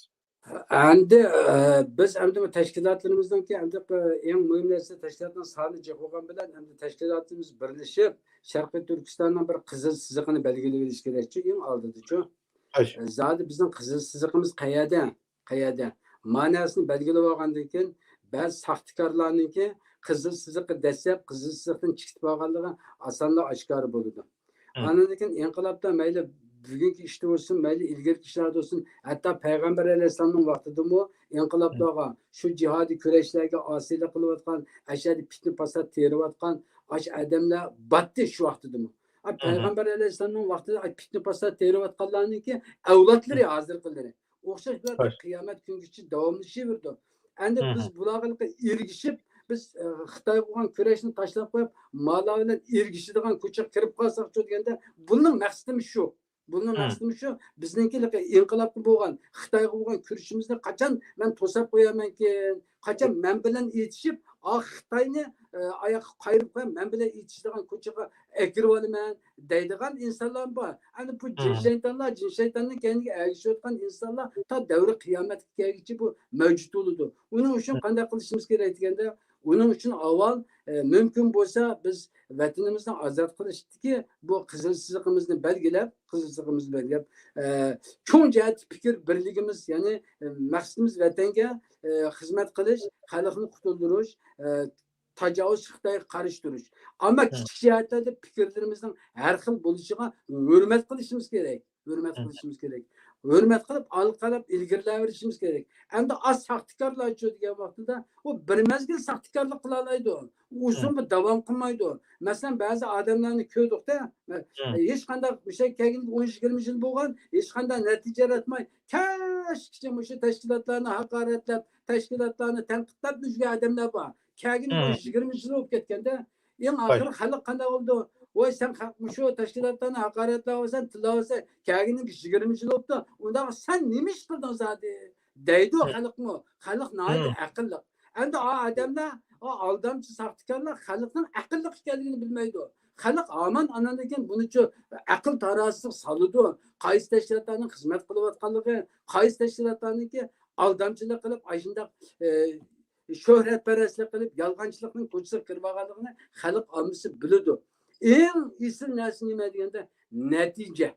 ئەمدى، ئە، بىز ئەمدى بۇ تەشكىلاتلىرىمىزنىڭكى ئەمدى، ئە، ئەڭ مۇھىم نەرسە، تەشكىلاتنىڭ سانى جىق بولغان بىلەن ئەمدى تەشكىلاتىمىز بىرلىشىپ، شەرقىي تۈركىستاننىڭ بىر قىزىل سىزىقىنى بەلگىلىۋېلىش كېرەكچۇ، ئەڭ ئالدىدىچۇ. خوش. ئە، زادى بىزنىڭ قىزىل سىزىقىمىز قەيەردە؟ قەيەردە؟ مەنىسىنى بەلگىلىۋالغاندىن كېيىن، بەزى ساختىكارلارنىڭكى قىزىل سىزىقى دەسسەپ، قىزىل سىزىقتىن چىقىپ بارغانلىقى ئاسانلا ئاشكارا بولىدۇ. مم. ئاندىن كېيىن ئىنقىلابتا مەيلى بۈگۈنكى ئىشتا بولسۇن، مەيلى ئىلگىرىكى ئىشلاردا بولسۇن، ھەتتا پەيغەمبەر ئەلەيھىسسالامنىڭ ۋاقتىدىمۇ ئىنقىلابلارغا، شۇ جىھادىي كۈرەشلەرگە ئاسىيلىق قىلىۋاتقان، ئاشۇ يەردە پىتنە-پاسات تېرىۋاتقان ئاشۇ ئادەملەر باتتى شۇ ۋاقتىدىمۇ. ئا، مم. پەيغەمبەر ئەلەيھىسسالامنىڭ ۋاقتىدا ئا، پىتنە-پاسات تېرىۋاتقانلارنىڭكى ئەۋلادلىرى، مم. ھازىرقىلىرى. ئوخشاش بۇلار خوش. قىيامەت كۈنگىچە داۋاملىشىۋېرىدۇ. ئەمدى مم. بىز بۇلارغا ئېرىشىپ، بىز، ئە، خىتايغا بولغان كۈرەشنى تاشلاپ قويۇپ، مالار بىلەن ئېرىشىدىغان كوچىغا كىرىپ قالساقچۇ دېگەندە، بۇنىڭ مەقسىتىمىز شۇ. بۇنىڭ مم. مەقسىتىمىز شۇ، بىزنىڭكى ئىنقىلابقا بولغان، خىتايغا بولغان كۈرىشىمىزنى قاچان مەن توساپ قويارمەنكىن؟ قاچان مەن بىلەن ئېتىشىپ، ئا، خىتاينى، ئە، ئاياققا قايرىپ قويۇپ، مەن بىلەن ئېتىشىدىغان كوچىغا ئەكىرىۋالىمەن دەيدىغان ئىنسانلار بار. ئەنە بۇ جىن مم. شەيتانلار، جىن شەيتاننىڭ كەينىگە ئەگىشىۋاتقان ئىنسانلار تا دەۋرى قىيامەتكە كەلگۈچە بۇ مەۋجۇت بولىدۇ. ئۇنىڭ ئۈچۈن مم. قانداق قىلىشىمىز كېرەك دېگەندە، ئۇنىڭ ئۈچۈن ئاۋۋال، ئە، مۇمكىن بولسا بىز ۋەتىنىمىزنى ئازاد قىلىشتىكى بۇ قىزىل سىزىقىمىزنى بەلگىلەپ، قىزىل سىزىقىمىزنى بەلگىلەپ، ئە، چوڭ جەھەتتە پىكىر بىرلىكىمىز، يەنى، ئە، مەقسىتىمىز ۋەتەنگە، ئە، خىزمەت قىلىش، خەلقنى قۇتۇلدۇرۇش، ئە، تاجاۋۇزچى خىتايغا قارشى تۇرۇش. ئەمما مم. كىچىك جەھەتلەردە پىكىرلىرىمىزنىڭ ھەر خىل بولۇشىغا ھۆرمەت قىلىشىمىز كېرەك. ھۆرمەت مم. قىلىشىمىز كېرەك. ھۆرمەت قىلىپ، ئالغا قاراپ ئىلگىرىلەۋېرىشىمىز كېرەك. ئەمدى ئاز ساختىكارلارچۇ دېگەن ۋاقتىدا، ئۇ بىر مەزگىل ساختىكارلىق قىلالايدۇ. ئۇزۇنغا داۋام قىلمايدۇ. مەسىلەن، بەزى ئادەملەرنى كۆردۇق-تە، مم. ھېچقانداق مۇشۇ كەلگىنىگە ئون يىگىرمە يىل بولغان، ھېچقانداق نەتىجە ياراتماي، كەچكىچە مۇشۇ تەشكىلاتلارنى ھاقارەتلەپ، تەشكىلاتلارنى تەنقىدلەپ يۈرگەن ئادەملەر بار. كەلگىنىگە مم. يىگىرمە يىل بولۇپ كەتكەندە، ئەڭ ھاي. ئاخىرى خەلق قانداق بولىدۇ؟ ۋاي، سەن خەق-، مۇشۇ تەشكىلاتلارنى ھاقارەتلەۋاتىسەن، تىللاۋاتىسەن، كەلگىنىگە يىگىرمە يىل بولۇپتۇ، ئۇنداقتا سەن نېمە ئىش قىلدىڭ زادى؟ دەيدۇ مم. خەلقمۇ. خەلق ناھايىتى مم. ئەقىللىق. ئەمدى ئا ئادەملەر، ئا ئالدامچى ساختىكارلار خەلقنىڭ ئەقىللىق ئىكەنلىكىنى بىلمەيدۇ. خەلق ھامان ئاندىن كېيىن بۇنىچۇ ئەقىل تارازىسىغا سالىدۇ. قايسى تەشكىلاتلارنىڭ خىزمەت قىلىۋاتقانلىقى، قايسى تەشكىلاتلارنىڭكى ئالدامچىلىق قىلىپ، ئاشۇنداق، ئە، شۆھرەتپەرەسلىك قىلىپ، يالغانچىلىقنىڭ كوچىسىغا كىرىۋالغانلىقىنى خەلق ئاممىسى بىلىدۇ. ئەڭ ئېسىل نەرسە نېمە دېگەندە، نەتىجە.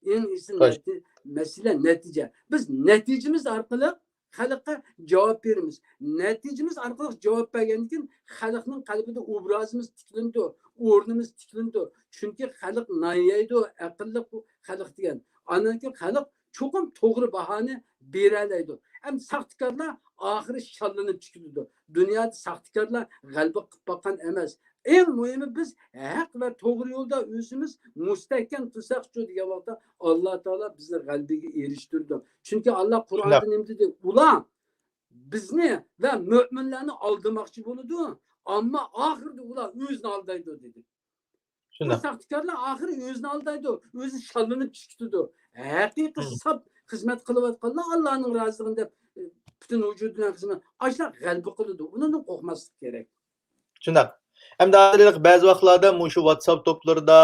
ئەڭ ئېسىل خوش. نەتى-، مەسىلە نەتىجە. بىز نەتىجىمىز ئارقىلىق خەلققە جاۋاب بېرىمىز. نەتىجىمىز ئارقىلىق جاۋاب بەرگەندىن كېيىن، خەلقنىڭ قەلبىدە ئوبرازىمىز تىكلىنىدۇ، ئورنىمىز تىكلىنىدۇ. چۈنكى خەلق نايايدۇ، ئەقىللىق بۇ خەلق دېگەن. ئاندىن كېيىن خەلق چوقۇم توغرا باھانى بېرەلەيدۇ. ئەمدى ساختىكارلار ئاخىرى شاللىنىپ چىقىدۇ. دۇنيادا ساختىكارلار غەلىبە قىلىپ باققان ئەمەس. ئەڭ مۇھىمى، بىز ھەق ۋە توغرا يولدا ئۆزىمىز مۇستەھكەم تۇرساقچۇ دېگەن ۋاقىتتا، ئاللا تائالا بىزنى غەلىبىگە ئېرىشتۈرىدۇ. چۈنكى ئاللا قۇرئاندا شۇنداق. نېمە دېدى؟ ئۇلار بىزنى ۋە مۆمىنلەرنى ئالدىماقچى بولىدۇ، ئەمما ئاخىرىدا ئۇلار ئۆزىنى ئالدايدۇ، دېدى. بۇ شۇنداق. ساختىكارلار ئاخىرى ئۆزىنى ئالدايدۇ، ئۆزى شاللىنىپ چىقىدۇ. ھەقىقىي مم. ساپ خىزمەت قىلىۋاتقانلار ئاللانىڭ رازىلىقىنى دەپ، ئە، پۈتۈن ۋۇجۇدى بىلەن خىزمەت، ئاشۇلار غەلىبە قىلىدۇ. ئۇنىڭدىن قورقماسلىق كېرەك. شۇنداق. ئەمدى ھازىر بەزى ۋاقىتلاردا مۇشۇ ۋاتساپ توپلىرىدا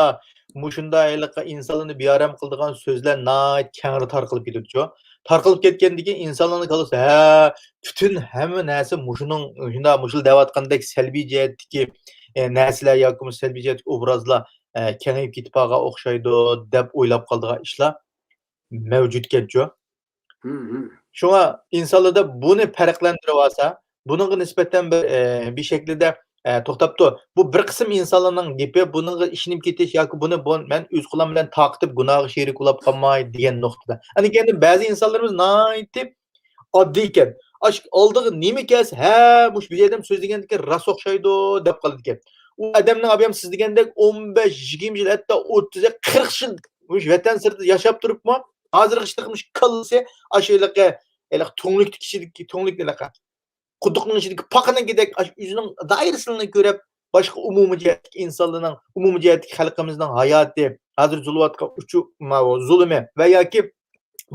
مۇشۇنداق ھېلىقى ئىنسانلارنى بىئارام قىلىدىغان سۆزلەر ناھايىتى كەڭرى تارقىلىپ كېتىدۇچۇ. تارقىلىپ كەتكەندىن كېيىن ئىنسانلارنىڭ كاللىسىدا، ھە، پۈتۈن ھەممە نەرسە مۇشۇنىڭ، شۇنداق، مۇشۇ دەۋاتقاندەك سەلبىي جەھەتتىكى، ئە، نەرسىلەر ياكى بولمىسا سەلبىي جەھەتتىكى ئوبرازلار، ئە، كېڭىيىپ كېتىپ قالغان ئوخشايدۇ، دەپ ئويلاپ قالىدىغان ئىشلار مەۋجۇتكەنچۇ. ھىم، ھىم. شۇڭا ئىنسانلاردا بۇنى پەرقلەندۈرۈۋالسا، بۇنىڭغا نىسبەتەن بىر، ئە، بىر شەكىلدە ئە، توختاپتۇ. بۇ بىر قىسىم ئىنسانلارنىڭ گېپى، بۇنىڭغا ئىشىنىپ كېتىش ياكى بۇنى بۇ، مەن ئۆز قولۇم بىلەن تارقىتىپ گۇناھقا شېرىك بولۇپ قالماي دېگەن نۇقتىدا. ئەنە كەينى بەزى ئىنسانلىرىمىز ناھايىتى ئاددىي ئىكەن. ئاشۇ ئالدىغا نېمە كەلسە، ھە، مۇشۇ بىر ئادەم سۆزلىگەندىكى راست ئوخشايدۇ دەپ قالىدىكەن. ئۇ ئادەمنىڭ ئابىيام سىز دېگەندەك ئون بەش، يىگىرمە يىل، ھەتتا ئوتتۇز يىل، قىرىق يىل مۇشۇ ۋەتەن سىرتىدا ياشاپ تۇرۇپمۇ، ھازىرغىچە مۇشۇ كاللىسى ئاشۇ ھېلىقى، ھېلىقى تۈڭلۈكتىكى ئىچىدىكى، تۈڭلۈك ھېلىقى قۇدۇقنىڭ ئىچىدىكى پاقىنىڭكىدەك ئاشۇ ئۆزىنىڭ دائىرىسىنى كۆرۈپ، باشقا ئومۇمىي جەھەتتىكى ئىنسانلارنىڭ، ئومۇمىي جەھەتتىكى خەلقىمىزنىڭ ھاياتى، ھازىر زۇلۇۋاتقان ئۇچۇ-، ماۋۇ زۇلۇمى ۋە ياكى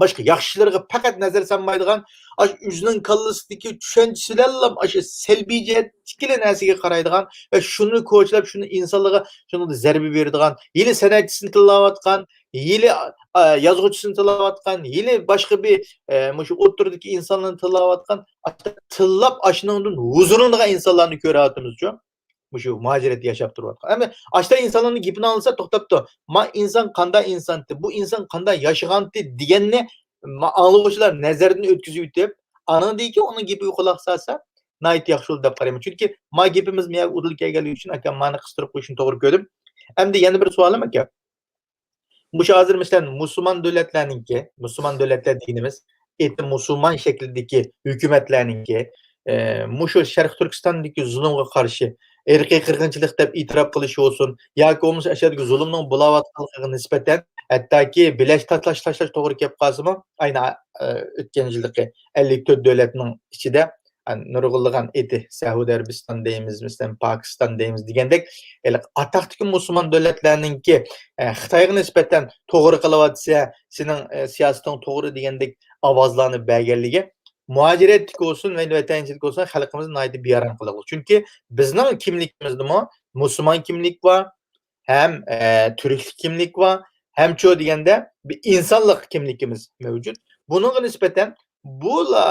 باشقا ياخشى ئىشلىرىغا پەقەت نەزەر سالمايدىغان، ئاشۇ ئۆزىنىڭ كاللىسىدىكى چۈشەنچىسى بىلەنلا ئاشۇ سەلبىي جەھەتتىكىلا نەرسىگە قارايدىغان ۋە شۇنى كوچىلاپ، شۇنى ئىنسانلارغا شۇنىڭدا زەربە بېرىدىغان، ھېلى سەنئەتچىسىنى تىللاۋاتقان، ھېلى، ئا، يازغۇچىسىنى تىللاۋاتقان، ھېلى باشقا بىر، ئە، مۇشۇ ئوتتۇرىدىكى ئىنسانلارنى تىللاۋاتقان، تىللاپ ئاشۇنىڭدىن ھۇزۇرلىنىدىغان ئىنسانلارنى كۆرۈۋاتىمىزچۇ؟ مۇشۇ مۇھاجىرەتتە ياشاپ تۇرۇۋاتقان. ئەمما ئاشتا ئىنسانلارنىڭ گېپىنى ئاڭلىسا، توختاپتۇ. ما ئىنسان قانداق ئىنسانتى، بۇ ئىنسان قانداق ياشىغانتى دېگەننى ما-، ئاڭلىغۇچىلار نەزەردىن ئۆتكۈزۈۋېتىپ، ئانىڭدىن كېيىن ئۇنىڭ گېپىگە قۇلاق سالسا، ناھايىتى ياخشى بولىدۇ دەپ قارايمەن. چۈنكى ما گېپىمىز مۇيەگە ئۇدۇل كەلگەنلىكى ئۈچۈن، ئاكام مانى قىستۇرۇپ قويۇشنى توغرا كۆردۈم. ئەمدى يەنە بىر سوئالىم، ئاكا. مۇشۇ ھازىر، مەسىلەن، مۇسۇلمان دۆلەتلەرنىڭكى، مۇسۇلمان دۆلەتلەر دېگىنىمىز ئېتى مۇسۇلمان شەكلىدىكى ھۆكۈمەتلەرنىڭكى، ئە، مۇشۇ شەرقىي تۈركىستاندىكى زۇلۇمغا قارشى ئىرقىي قىرغىنچىلىق دەپ ئېتىراپ قىلىشى بولسۇن، ياكى بولمىسا ئاشۇ يەردىكى زۇلۇمنىڭ بولاۋاتقانلىقىغا نىسبەتەن ھەتتاكى بىلەش تاشلاش، تاشلاش توغرا كېلىپ قالسىمۇ، ئاينى، ئە، ئۆتكەن يىلدىكى ئەللىك تۆت دۆلەتنىڭ ئىچىدە نۇرغۇنلىغان ئېتى سەئۇدى ئەرەبىستان دەيمىز، مەسىلەن، پاكىستان دەيمىز دېگەندەك، ھېلىقى ئاتاقتىكى مۇسۇلمان دۆلەتلەرنىڭكى، ئە، خىتايغا نىسبەتەن توغرا قىلىۋاتىسەن، سېنىڭ، ئە، سىياسىتىڭ توغرا دېگەندەك ئاۋازلارنى بەرگەنلىكى مۇھاجىرەتتىكى بولسۇن ۋە ۋەتەنچىلىكتە بولسۇن خەلقىمىزنى ناھايىتى بىئارام قىلغۇ. چۈنكى بىزنىڭ كىملىكىمىزدىمۇ مۇسۇلمان كىملىك بار، ھەم، ئە، تۈركلۈك كىملىك بار، ھەمچۇ دېگەندە بىر ئىنسانلىق كىملىكىمىز مەۋجۇت. بۇنىڭغا نىسبەتەن بۇلا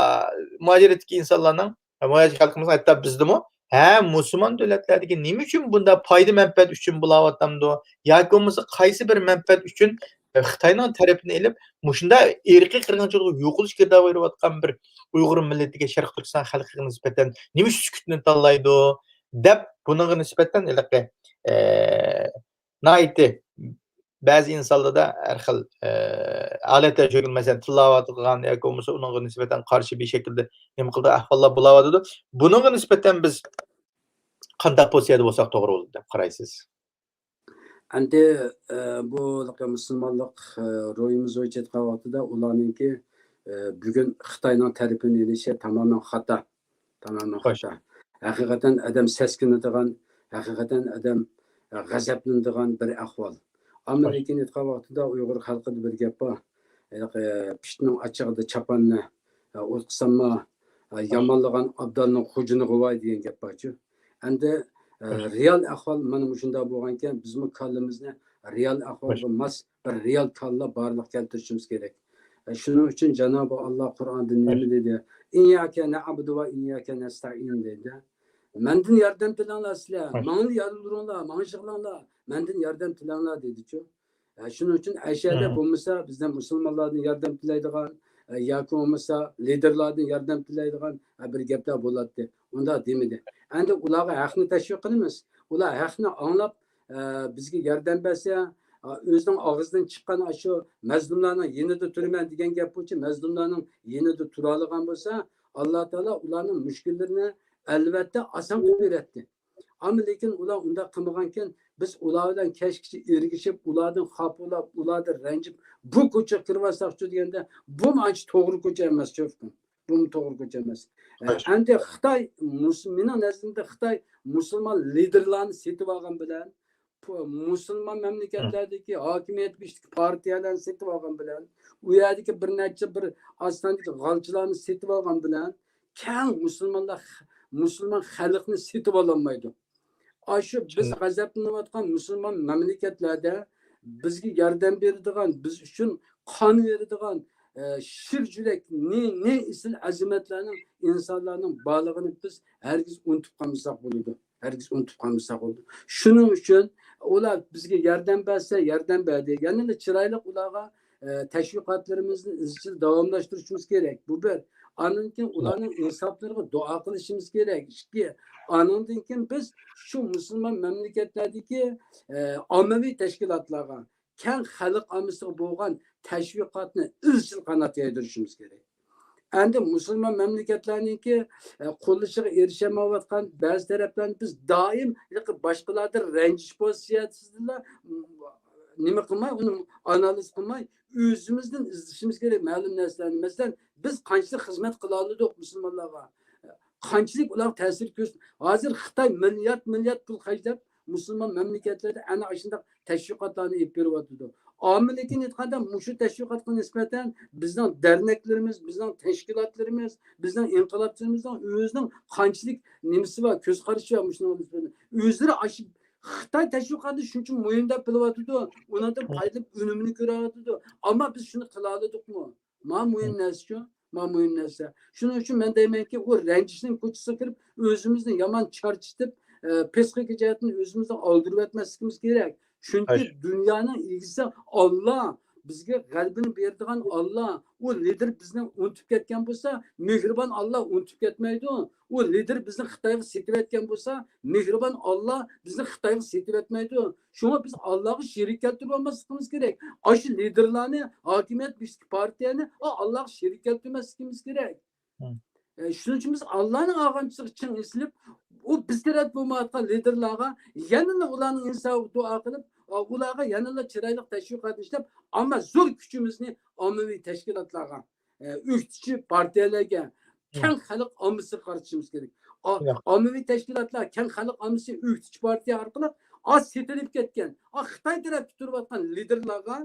مۇھاجىرەتتىكى ئىنسانلارنىڭ، مۇھاجىر خەلقىمىز ھەتتا بىزدىمۇ، ھە، مۇسۇلمان دۆلەتلەردىكى نېمە ئۈچۈن بۇنداق پايدا مەنپەئەت ئۈچۈن بولاۋاتامدۇ؟ ياكى بولمىسا قايسى بىر مەنپەئەت ئۈچۈن خىتاينىڭ تەرىپىنى ئېلىپ، مۇشۇنداق ئىرقىي قىرغىنچىلىققا يوقىلىش گىردابىغا بېرىۋاتقان بىر ئۇيغۇر مىللىتىگە، شەرقىي تۈركىستان خەلقىگە نىسبەتەن نېمە ئۈچۈن سۈكۈتنى تاللايدۇ؟ دەپ بۇنىڭغا نىسبەتەن ھېلىقى، ئە، ناھايىتى بەزى ئىنسانلاردا ھەر خىل، ئە، ھالەتلەر چۆكۈپ، مەسىلەن، تىللاۋاتىدىغان ياكى بولمىسا ئۇنىڭغا نىسبەتەن قارشى بىر شەكىلدە نېمە قىلىدىغان ئەھۋاللار بولاۋاتىدۇ. بۇنىڭغا نىسبەتەن بىز قانداق پوزىتسىيەدە بولساق توغرا بولىدۇ دەپ قارايسىز؟ ئەمدى، ئە، بۇ مۇسۇلمانلىق، ئە، روھىمىز بويىچە ئېيتقان ۋاقتىدا ئۇلارنىڭكى، ئە، بۈگۈن خىتاينىڭ تەرىپىنى ئېلىشى تامامەن خاتا. تامامەن خوش. خاتا. ھەقىقەتەن ئادەم سەسكىنىدىغان، ھەقىقەتەن ئادەم، ئە، غەزەپلىنىدىغان بىر ئەھۋال. ئەمما خوش. لېكىن ئېيتقان ۋاقتىدا ئۇيغۇر خەلقىدە بىر گەپ بار. ھېلىقى، پىتنىڭ ئاچچىقىدا چاپاننى، ئە، ئوت قىسامما، ئە، خوش. يامانلىغان ئابدالنىڭ خوجۇنى غۇۋاي دېگەن گەپ بارچۇ. ئەمدى، ئە، خوش. رېئال ئەھۋال مانا مۇشۇنداق بولغانكەن، بىزمۇ كاللىمىزنى رېئال ئەھۋالغا خوش. ماس بىر رېئال كاللا بارلىققا كەلتۈرۈشىمىز كېرەك. ئە، شۇنىڭ ئۈچۈن جانابى ئاللا قۇرئاندا نېمە دېدى؟ «ئىيياكە نەئبۇدۇ ۋە ئىيياكە نەستەئىن» دېدى. مەندىن ياردەم تىلەڭلار سىلەر، ماڭىلا يالۋۇرۇڭلار، ماڭا يىغلاڭلار، مەندىن ياردەم تىلەڭلار دېدىچۇ. ئە، شۇنىڭ ئۈچۈن ئەشەدە بولمىسا بىزدىن مۇسۇلمانلاردىن ياردەم تىلەيدىغان، ئە، ياكى بولمىسا لىدېرلاردىن ياردەم تىلەيدىغان، ئە، بىر گەپلەر بولاتتى. ئۇنداق دېمىدى. ئەمدى ئۇلارغا ھەقنى تەشۋىق قىلىمىز. ئۇلار ھەقنى ئاڭلاپ، ئە، بىزگە ياردەم بەرسە، ئە، ئۆزىنىڭ ئاغزىدىن چىققان ئاشۇ مەزلۇملارنىڭ يېنىدا تۇرىمەن دېگەن گەپ بويىچە مەزلۇملارنىڭ يېنىدا تۇرالىغان بولسا، ئاللا تائالا ئۇلارنىڭ مۈشكۈللىرىنى ئەلۋەتتە ئاسان قىلىپ بېرەتتى. ئەمما لېكىن ئۇلار ئۇنداق قىلمىغانكەن، بىز ئۇلار بىلەن كەچكىچە ئىرگىشىپ، ئۇلاردىن خاپا بولاپ، ئۇلاردىن رەنجىپ، بۇ كوچىغا كىرىۋالساقچۇ دېگەندە، بۇمۇ ئانچە توغرا كوچا ئەمەس، چوقۇم. بۇمۇ توغرا كوچا ئەمەس. ئەمدى خىتاي، مۇس-، مېنىڭ نەزىرىمدە خىتاي مۇسۇلمان لىدېرلارنى سېتىۋالغان بىلەن، پۇ-، مۇسۇلمان مەملىكەتلەردىكى ھاكىمىيەت بېشىدىكى پارتىيەلەرنى سېتىۋالغان بىلەن، ئۇ يەردىكى بىر نەچچە بىر ئاز ساندىكى غالچىلارنى سېتىۋالغان بىلەن، كەڭ مۇسۇلمانلار، مۇسۇلمان خەلقنى سېتىۋالالمايدۇ. ئاشۇ بىز غەزەپلىنىۋاتقان مۇسۇلمان مەملىكەتلەردە بىزگە ياردەم بېرىدىغان، بىز ئۈچۈن قان بېرىدىغان، ئە، شىر يۈرەك، نى-، نى ئېسىل ئەزىمەتلەرنىڭ، ئىنسانلارنىڭ بارلىقىنى بىز ھەرگىز ئۇنتۇپ قالمىساق بولىدۇ. ھەرگىز ئۇنتۇپ قالمىساق بولىدۇ. شۇنىڭ ئۈچۈن ئۇلار بىزگە ياردەم بەرسە، ياردەم بەردى. يەنىلا چىرايلىق ئۇلارغا، ئە، تەشۋىقاتلىرىمىزنى ئىزچىل داۋاملاشتۇرۇشىمىز كېرەك. بۇ بىر. ئاندىن كېيىن ئۇلارنىڭ ئىنساپلىرىغا دۇئا قىلىشىمىز كېرەك. ئىككى. ئانىڭدىن كېيىن بىز شۇ مۇسۇلمان مەملىكەتلەردىكى، ئە، ئاممىۋى تەشكىلاتلارغا، كەڭ خەلق ئاممىسىغا بولغان تەشۋىقاتنى ئىزچىل قانات يايدۇرۇشىمىز كېرەك. ئەمدى مۇسۇلمان مەملىكەتلەرنىڭكى، ئە، قوللىشىغا ئېرىشەلمەيۋاتقان بەزى تەرەپلەرنى بىز دائىم باشقىلاردىن رەنجىش پوزىتسىيەسىدىلا، م، نېمە قىلماي، ئۇنى ئانالىز قىلماي، ئۆزىمىزدىن ئىزدىشىمىز كېرەك مەلۇم نەرسىلەرنى. مەسىلەن، بىز قانچىلىك خىزمەت قىلالىدۇق مۇسۇلمانلارغا؟ قانچىلىك ئۇلارغا تەسىر كۆرسىتىپ، ھازىر خىتاي مىليارد، مىليارد پۇل خەجلەپ، مۇسۇلمان مەملىكەتلەردە ئەنە ئاشۇنداق تەشۋىقاتلارنى ئېلىپ بېرىۋاتىدۇ. ئاممىلىكىنى ئېيتقاندا، مۇشۇ تەشۋىقاتقا نىسبەتەن بىزنىڭ دەرنەكلىرىمىز، بىزنىڭ تەشكىلاتلىرىمىز، بىزنىڭ ئىنقىلابچىلىرىمىزنىڭ ئۆزىنىڭ قانچىلىك نېمىسى بار، كۆز قارىشى بار مۇشۇنىڭغا نىسبەتەن. ئۆزلىرى ئاشۇ خىتاي تەشۋىقاتى شۇنچە مۇھىم دەپ بىلىۋاتىدۇ، ئۇنىڭدىن پايدىلىنىپ ئۈنۈمىنى كۆرۈۋاتىدۇ. ئەمما بىز شۇنى قىلالىدۇقمۇ؟ ما مۇھىم نەرسىچۇ، ما مۇھىم نەرسە. شۇنىڭ ئۈچۈن مەن دەيمەنكى، ئۇ رەنجىشنىڭ كوچىسىغا كىرىپ، ئۆزىمىزنى يامان چارچىتىپ، ئە، پسىخىكا جەھەتتىن ئۆزىمىزنى ئالدۇرۇۋەتمەسلىكىمىز كېرەك. چۈنكى دۇنيانىڭ ئىگىسى ئاللا، بىزگە غەلىبىنى بېرىدىغان ئاللا. ئۇ لىدىر بىزنى ئۇنتۇپ كەتكەن بولسا، مېھرىبان ئاللا ئۇنتۇپ كەتمەيدۇ. ئۇ لىدىر بىزنى خىتايغا سېتىۋەتكەن بولسا، مېھرىبان ئاللا بىزنى خىتايغا سېتىۋەتمەيدۇ. شۇڭا بىز ئاللاغا شېرىك كەلتۈرۈۋالماسلىقىمىز كېرەك. ئاشۇ لىدىرلارنى، ھاكىمىيەت بېشىدىكى پارتىيەنى ئا، ئاللاغا شېرىك كەلتۈرمەسلىكىمىز كېرەك. مم. ئە، شۇنىڭ ئۈچۈن بىز ئاللانىڭ ئاغامچىسىغا چىڭ ئېسىلىپ، ئۇ بىز تەرەپ بولمايۋاتقان لىدىرلارغا يەنىلا ئۇلارنىڭ ئىنسابىغا دۇئا قىلىپ، ئا، ئۇلارغا يەنىلا چىرايلىق تەشۋىقات ئىشلەپ، ئەمما زور كۈچىمىزنى ئاممىۋى تەشكىلاتلارغا، ئە، ئۆكتىچى پارتىيەلەرگە، كەڭ خەلق ئاممىسىغا قارىتىشىمىز كېرەك. ئا-، ئاممىۋى تەشكىلاتلار، كەڭ خەلق ئاممىسى ئۆكتىچى پارتىيە ئارقىلىق ئا، سېتىلىپ كەتكەن، ئا، خىتاي تەرەپتە تۇرۇۋاتقان لىدىرلارغا،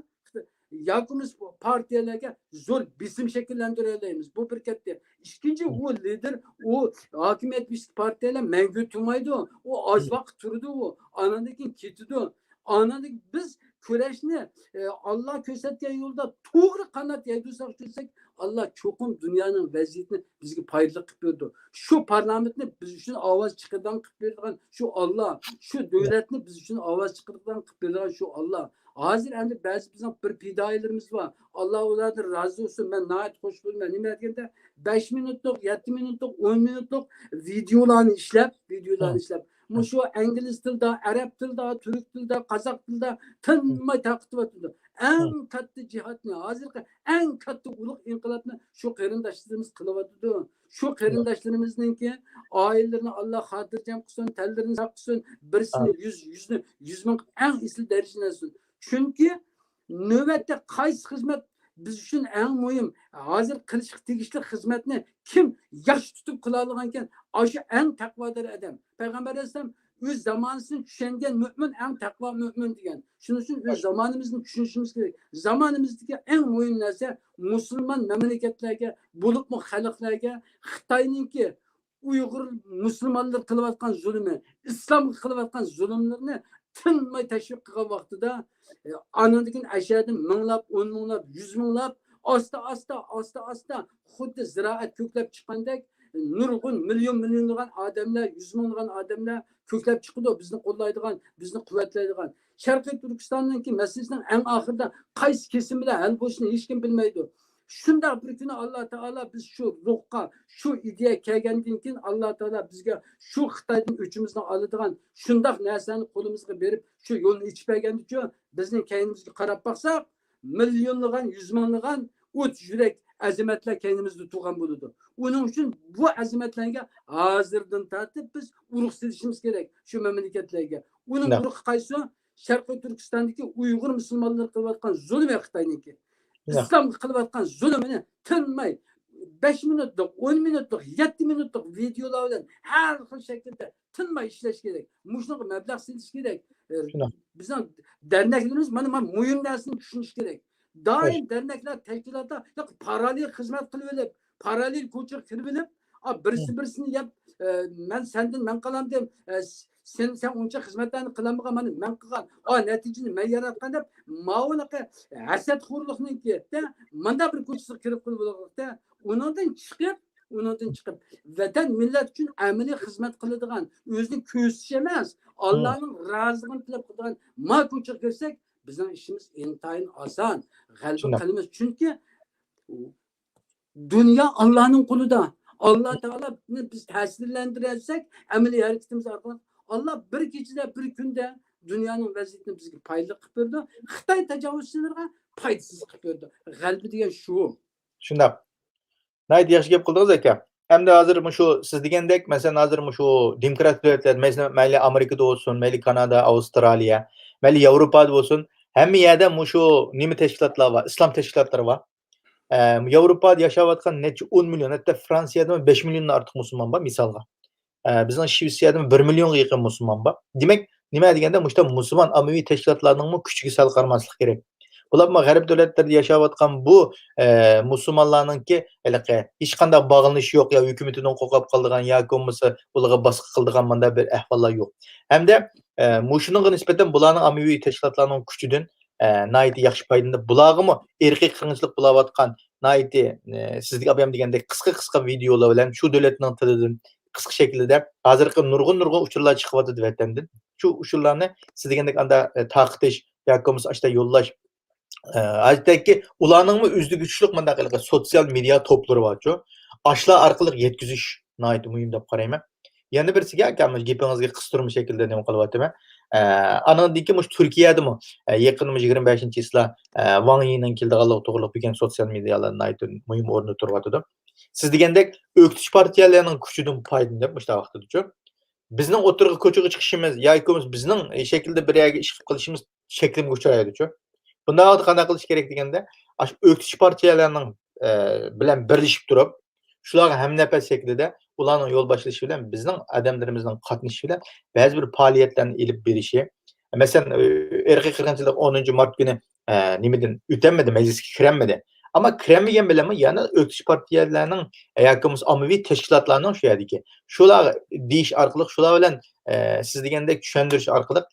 ياكى بولمىسا پارتىيەلەرگە زور بېسىم شەكىللەندۈرەلەيمىز. بۇ بىر كەتتى. ئىككىنچى، ئۇ لىدىر، ئۇ ھاكىمىيەت بېشىدىكى پارتىيەلەر مەڭگۈ تۇرمايدۇ. ئۇ ئاز ۋاقىت تۇرىدۇ ئۇ. ئاناندىن كېيىن كېتىدۇ. ئاناندىن بىز كۈرەشنى، ئە، ئاللا كۆرسەتكەن يولدا توغرا قانات يايدۇرساق، چۈشسەك، ئاللا چوقۇم دۇنيانىڭ ۋەزىيىتىنى بىزگە پايدىلىق قىلىپ بېرىدۇ. شۇ پارلامېنتنى بىز ئۈچۈن ئاۋاز چىقىرىدىغان قىلىپ بېرىدىغان شۇ ئاللا، شۇ دۆلەتنى بىز ئۈچۈن ئاۋاز چىقىرىدىغان قىلىپ بېرىدىغان شۇ ئاللا. ھازىر ئەمدى بەزى بىزنىڭ بىر پىدائىيلىرىمىز بار. ئاللا ئۇلاردىن رازى بولسۇن، مەن ناھايىتى خۇش بولىمەن. نېمە دېگەندە، بەش مىنۇتلۇق، يەتتە مىنۇتلۇق، ئون مىنۇتلۇق ۋىدېئولارنى ئىشلەپ، ۋىدېئولارنى ئىشلەپ، مۇشۇ ئىنگلىز تىلدا، ئەرەب تىلدا، تۈرك تىلدا، قازاق تىلدا تىنماي تارقىتىۋاتىدۇ. ئەڭ كاتتا جىھادنى، ھازىرقى ئەڭ كاتتا ئۇلۇغ ئىنقىلابنى شۇ قېرىنداشلىرىمىز قىلىۋاتىدۇ. شۇ قېرىنداشلىرىمىزنىڭكى ئائىلىلىرىنى ئاللا خاتىرجەم قىلسۇن، تەنلىرىنى ساق قىلسۇن، بىرسىنى يۈز، يۈزنى يۈز مىڭ قىلىپ ئەڭ ئېسىل دەرىجىنى ئەلسۇن. چۈنكى نۆۋەتتە قايسى خىزمەت بىز ئۈچۈن ئەڭ مۇھىم؟ ھازىر قىلىشقا تېگىشلىك خىزمەتنى كىم ياخشى تۇتۇپ قىلالىغانكەن، ئاشۇ ئەڭ تەقۋادار ئادەم. پەيغەمبەر ئەلەيھىسسالام ئۆز زامانىسىنى چۈشەنگەن مۆمىن ئەڭ تەقۋا مۆمىن دېگەن. شۇنىڭ ئۈچۈن ئۆز زامانىمىزنى چۈشىنىشىمىز كېرەك. زامانىمىزدىكى ئەڭ مۇھىم نەرسە مۇسۇلمان مەملىكەتلەرگە، بولۇپمۇ خەلقلەرگە خىتاينىڭكى ئۇيغۇر مۇسۇلمانلىرى قىلىۋاتقان زۇلۇمى، ئىسلامغا قىلىۋاتقان زۇلۇملىرىنى تىنماي تەشۋىق قىلغان ۋاقتىدا، ئە، ئانىڭدىن كېيىن ئەشەدىن مىڭلاپ، ئون مىڭلاپ، يۈز مىڭلاپ، ئاستا، ئاستا، ئاستا، ئاستا، خۇددى زىرائەت كۆكلەپ چىققاندەك، نۇرغۇن مىليون، مىليونلىغان ئادەملەر، يۈز مىڭلىغان ئادەملەر كۆكلەپ چىقىدۇ. بىزنى قوللايدىغان، بىزنى قۇۋۋەتلەيدىغان. شەرقىي تۈركىستاننىڭكى مەسىلىسىنىڭ ئەڭ ئاخىرىدا قايسى كېسىم بىلەن ھەل بولۇشىنى ھېچكىم بىلمەيدۇ. شۇنداق بىر كۈنى ئاللا تائالا بىز شۇ روھقا، شۇ ئىدىيەگە كەلگەندىن كېيىن، ئاللا تائالا بىزگە شۇ خىتايدىن ئۆچىمىزنى ئالىدىغان شۇنداق نەرسىنى قولىمىزغا بېرىپ، شۇ يولنى ئېچىپ بەرگەندىچۇ، بىزنىڭ كەينىمىزگە قاراپ باقساق، مىليونلىغان، يۈز مىڭلىغان ئوت يۈرەك ئەزىمەتلەر كەينىمىزدە تۇرغان بولىدۇ. ئۇنىڭ ئۈچۈن بۇ ئەزىمەتلەرگە ھازىردىن تارتىپ بىز ئۇرۇق سېلىشىمىز كېرەك، شۇ مەملىكەتلەرگە. ئۇنىڭ ئۇرۇقى قايسى؟ شەرقىي تۈركىستاندىكى ئۇيغۇر مۇسۇلمانلىرى قىلىۋاتقان زۇلۇمى خىتاينىڭكى. ئىسلامغا قىلىۋاتقان زۇلۇمىنى تىنماي، بەش مىنۇتلۇق، ئون مىنۇتلۇق، يەتتە مىنۇتلۇق ۋىدېئولار بىلەن ھەر خىل شەكىلدە تىنماي ئىشلەش كېرەك. مۇشۇنىڭغا مەبلەغ سېلىش كېرەك. ئە، بىزنىڭ دەرنەكلىرىمىز مانا، مانا مۇھىم نەرسىنى چۈشىنىشى كېرەك. دائىم دەرنەكلەر، تەشكىلاتلار پاراللېل خىزمەت قىلىۋېلىپ، پاراللېل كوچىغا كىرىۋېلىپ، ئا، بىرسى بىرسىنى يەپ، ئە، مەن سەندىن مەن قالامدىم، ئە، سەن، سەن ئۇنچە خىزمەتلەرنى قىلالمىغان، مانا مەن قىلغان، ئا، نەتىجىنى مەن ياراتقان دەپ، ماۋۇنىقى ھەسەتخورلۇقنىڭكى، مانداق بىر كوچىسىغا كىرىپ قىلىۋالغۇدەك. ئۇنىڭدىن چىقىپ، ئۇنىڭدىن چىقىپ، ۋەتەن، مىللەت ئۈچۈن ئەمەلىي خىزمەت قىلىدىغان، ئۆزىنى كۆرسىتىش ئەمەس، ئاللانىڭ رازىلىقىنى تىلەپ قىلىدىغان ما كوچىغا كىرسەك، بىزنىڭ ئىشىمىز ئىنتايىن ئاسان. غەلىبە قىلىمىز. چۈنكى دۇنيا ئاللانىڭ قولىدا. ئاللا تائالانى بىز تەسىرلەندۈرەلىسەك، ئەمەلىي ھەرىكىتىمىز ئارقىلىق ئاللا بىر كېچىدە، بىر كۈندە دۇنيانىڭ ۋەزىيىتىنى بىزگە پايدىلىق قىلىپ بېرىدۇ. خىتاي تاجاۋۇزچىلىرىغا پايدىسىز قىلىپ بېرىدۇ. غەلىبە دېگەن شۇ. شۇنداق. ناھايىتى ياخشى گەپ قىلدىڭىز، ئاكا. ئەمدى ھازىر مۇشۇ سىز دېگەندەك، مەسىلەن، ھازىر مۇشۇ دېموكراتىك دۆلەتلەر، مەسىلەن، مەيلى ئامېرىكىدا بولسۇن، مەيلى كانادا، ئاۋسترالىيە، مەيلى ياۋروپادا بولسۇن، ھەممە يەردە مۇشۇ نېمە تەشكىلاتلار بار، ئىسلام تەشكىلاتلىرى بار. ئە، ياۋروپادا ياشاۋاتقان نەچچە ئون مىليون، ھەتتا فرانسىيەدىمۇ بەش مىليوندىن ئارتۇق مۇسۇلمان بار، مىسالغا. ئە، بىزنىڭ شىۋېتسىيەدىمۇ بىر مىليونغا يېقىن مۇسۇلمان بار. دېمەك، نېمە دېگەندە، مۇشۇنداق مۇسۇلمان ئاممىۋى تەشكىلاتلارنىڭمۇ كۈچىگە سەل قارىماسلىق كېرەك. بولۇپمۇ غەرب دۆلەتلىرىدە ياشاۋاتقان بۇ، ئە، مۇسۇلمانلارنىڭكى ھېلىقى ھېچقانداق باغلىنىشى يوق، يا ھۆكۈمىتىدىن قورقۇپ قالىدىغان ياكى بولمىسا ئۇلارغا باسقا قىلىدىغان مۇنداق بىر ئەھۋاللار يوق. ھەمدە، ئە، مۇشۇنىڭغا نىسبەتەن بۇلارنىڭ ئاممىۋى تەشكىلاتلارنىڭ كۈچىدىن، ئە، ناھايىتى ياخشى پايدىلىنىپ، بۇلارغىمۇ ئىرقىي قىرغىنچىلىق بولاۋاتقان ناھايىتى، ئە، سىزدىكى ئابايام دېگەندەك قىسقا قىسقا ۋىدېئولار بىلەن شۇ دۆلەتنىڭ تىلىدىن قىسقا شەكىلدە ھازىرقى نۇرغۇن نۇرغۇن ئۇچۇرلار چىقىۋاتىدۇ ۋەتەندىن. شۇ ئۇچۇرلارنى سىز دېگەندەك ئاندا، ئە، تارقىتىش ياكى بولمىسا ئاشتا يوللاش، ئە، ئادەتتىكى ئۇلارنىڭمۇ ئۆزىدىكى كۈچلۈك مۇنداق ھېلىقى سوتسىيال مېدىيا توپلىرى بارچۇ، ئاشۇلار ئارقىلىق يەتكۈزۈش ناھايىتى مۇھىم دەپ قارايمەن. يەنە بىرسىگە، ئاكا، مۇشۇ گېپىڭىزگە قىستۇرما شەكىلدە نېمە قىلىۋاتىمەن. ئە، ئانىڭدىن كېيىن مۇشۇ تۈركىيەدىمۇ، ئە، يېقىندا مۇشۇ يىگىرمە بەشىنچى چىسلا، ئە، ۋاڭ يىنىڭ كېلىدىغانلىقى توغرىلىق بۈگۈن سوتسىيال مېدىيالار ناھايىتى مۇھىم ئورۇندا تۇرۇۋاتىدۇ. سىز دېگەندەك ئۆكتىچى پارتىيەلەرنىڭ كۈچىدىن پايدىلىنىپ مۇشۇنداق ۋاقتىدىچۇ، بىزنىڭ ئوتتۇرىغا كوچىغا چىقىشىمىز ياكى بولمىسا بىزنىڭ شەكىلدە بىر يەرگە ئىش قىلىپ قېلىشىمىز چەكلىمىگە ئۇچرايدۇچۇ. بۇنداق ۋاقىتتا قانداق قىلىش كېرەك دېگەندە، ئاشۇ ئۆكتىچى پارتىيەلەرنىڭ، ئە، بىلەن بىرلىشىپ تۇرۇپ، شۇلارغا ھەمنەپەس شەكلىدە ئۇلارنىڭ يول باشلىشى بىلەن بىزنىڭ ئادەملىرىمىزنىڭ قاتنىشىشى بىلەن بەزى بىر پائالىيەتلەرنى ئېلىپ بېرىشى. مەسىلەن، ئىرقىي قىرغىنچىلىق ئونىنچى مارت كۈنى، ئە، نېمىدىن ئۆتەلمىدى، مەجلىسكە كىرەلمىدى. ئەمما كىرەلمىگەن بىلەنمۇ يەنە ئۆكتىچى پارتىيەلەرنىڭ ياكى بولمىسا ئاممىۋى تەشكىلاتلارنىڭ شۇ يەردىكى شۇلار دېيىش ئارقىلىق، شۇلار بىلەن، ئە، سىز دېگەندەك چۈشەندۈرۈش ئارقىلىق،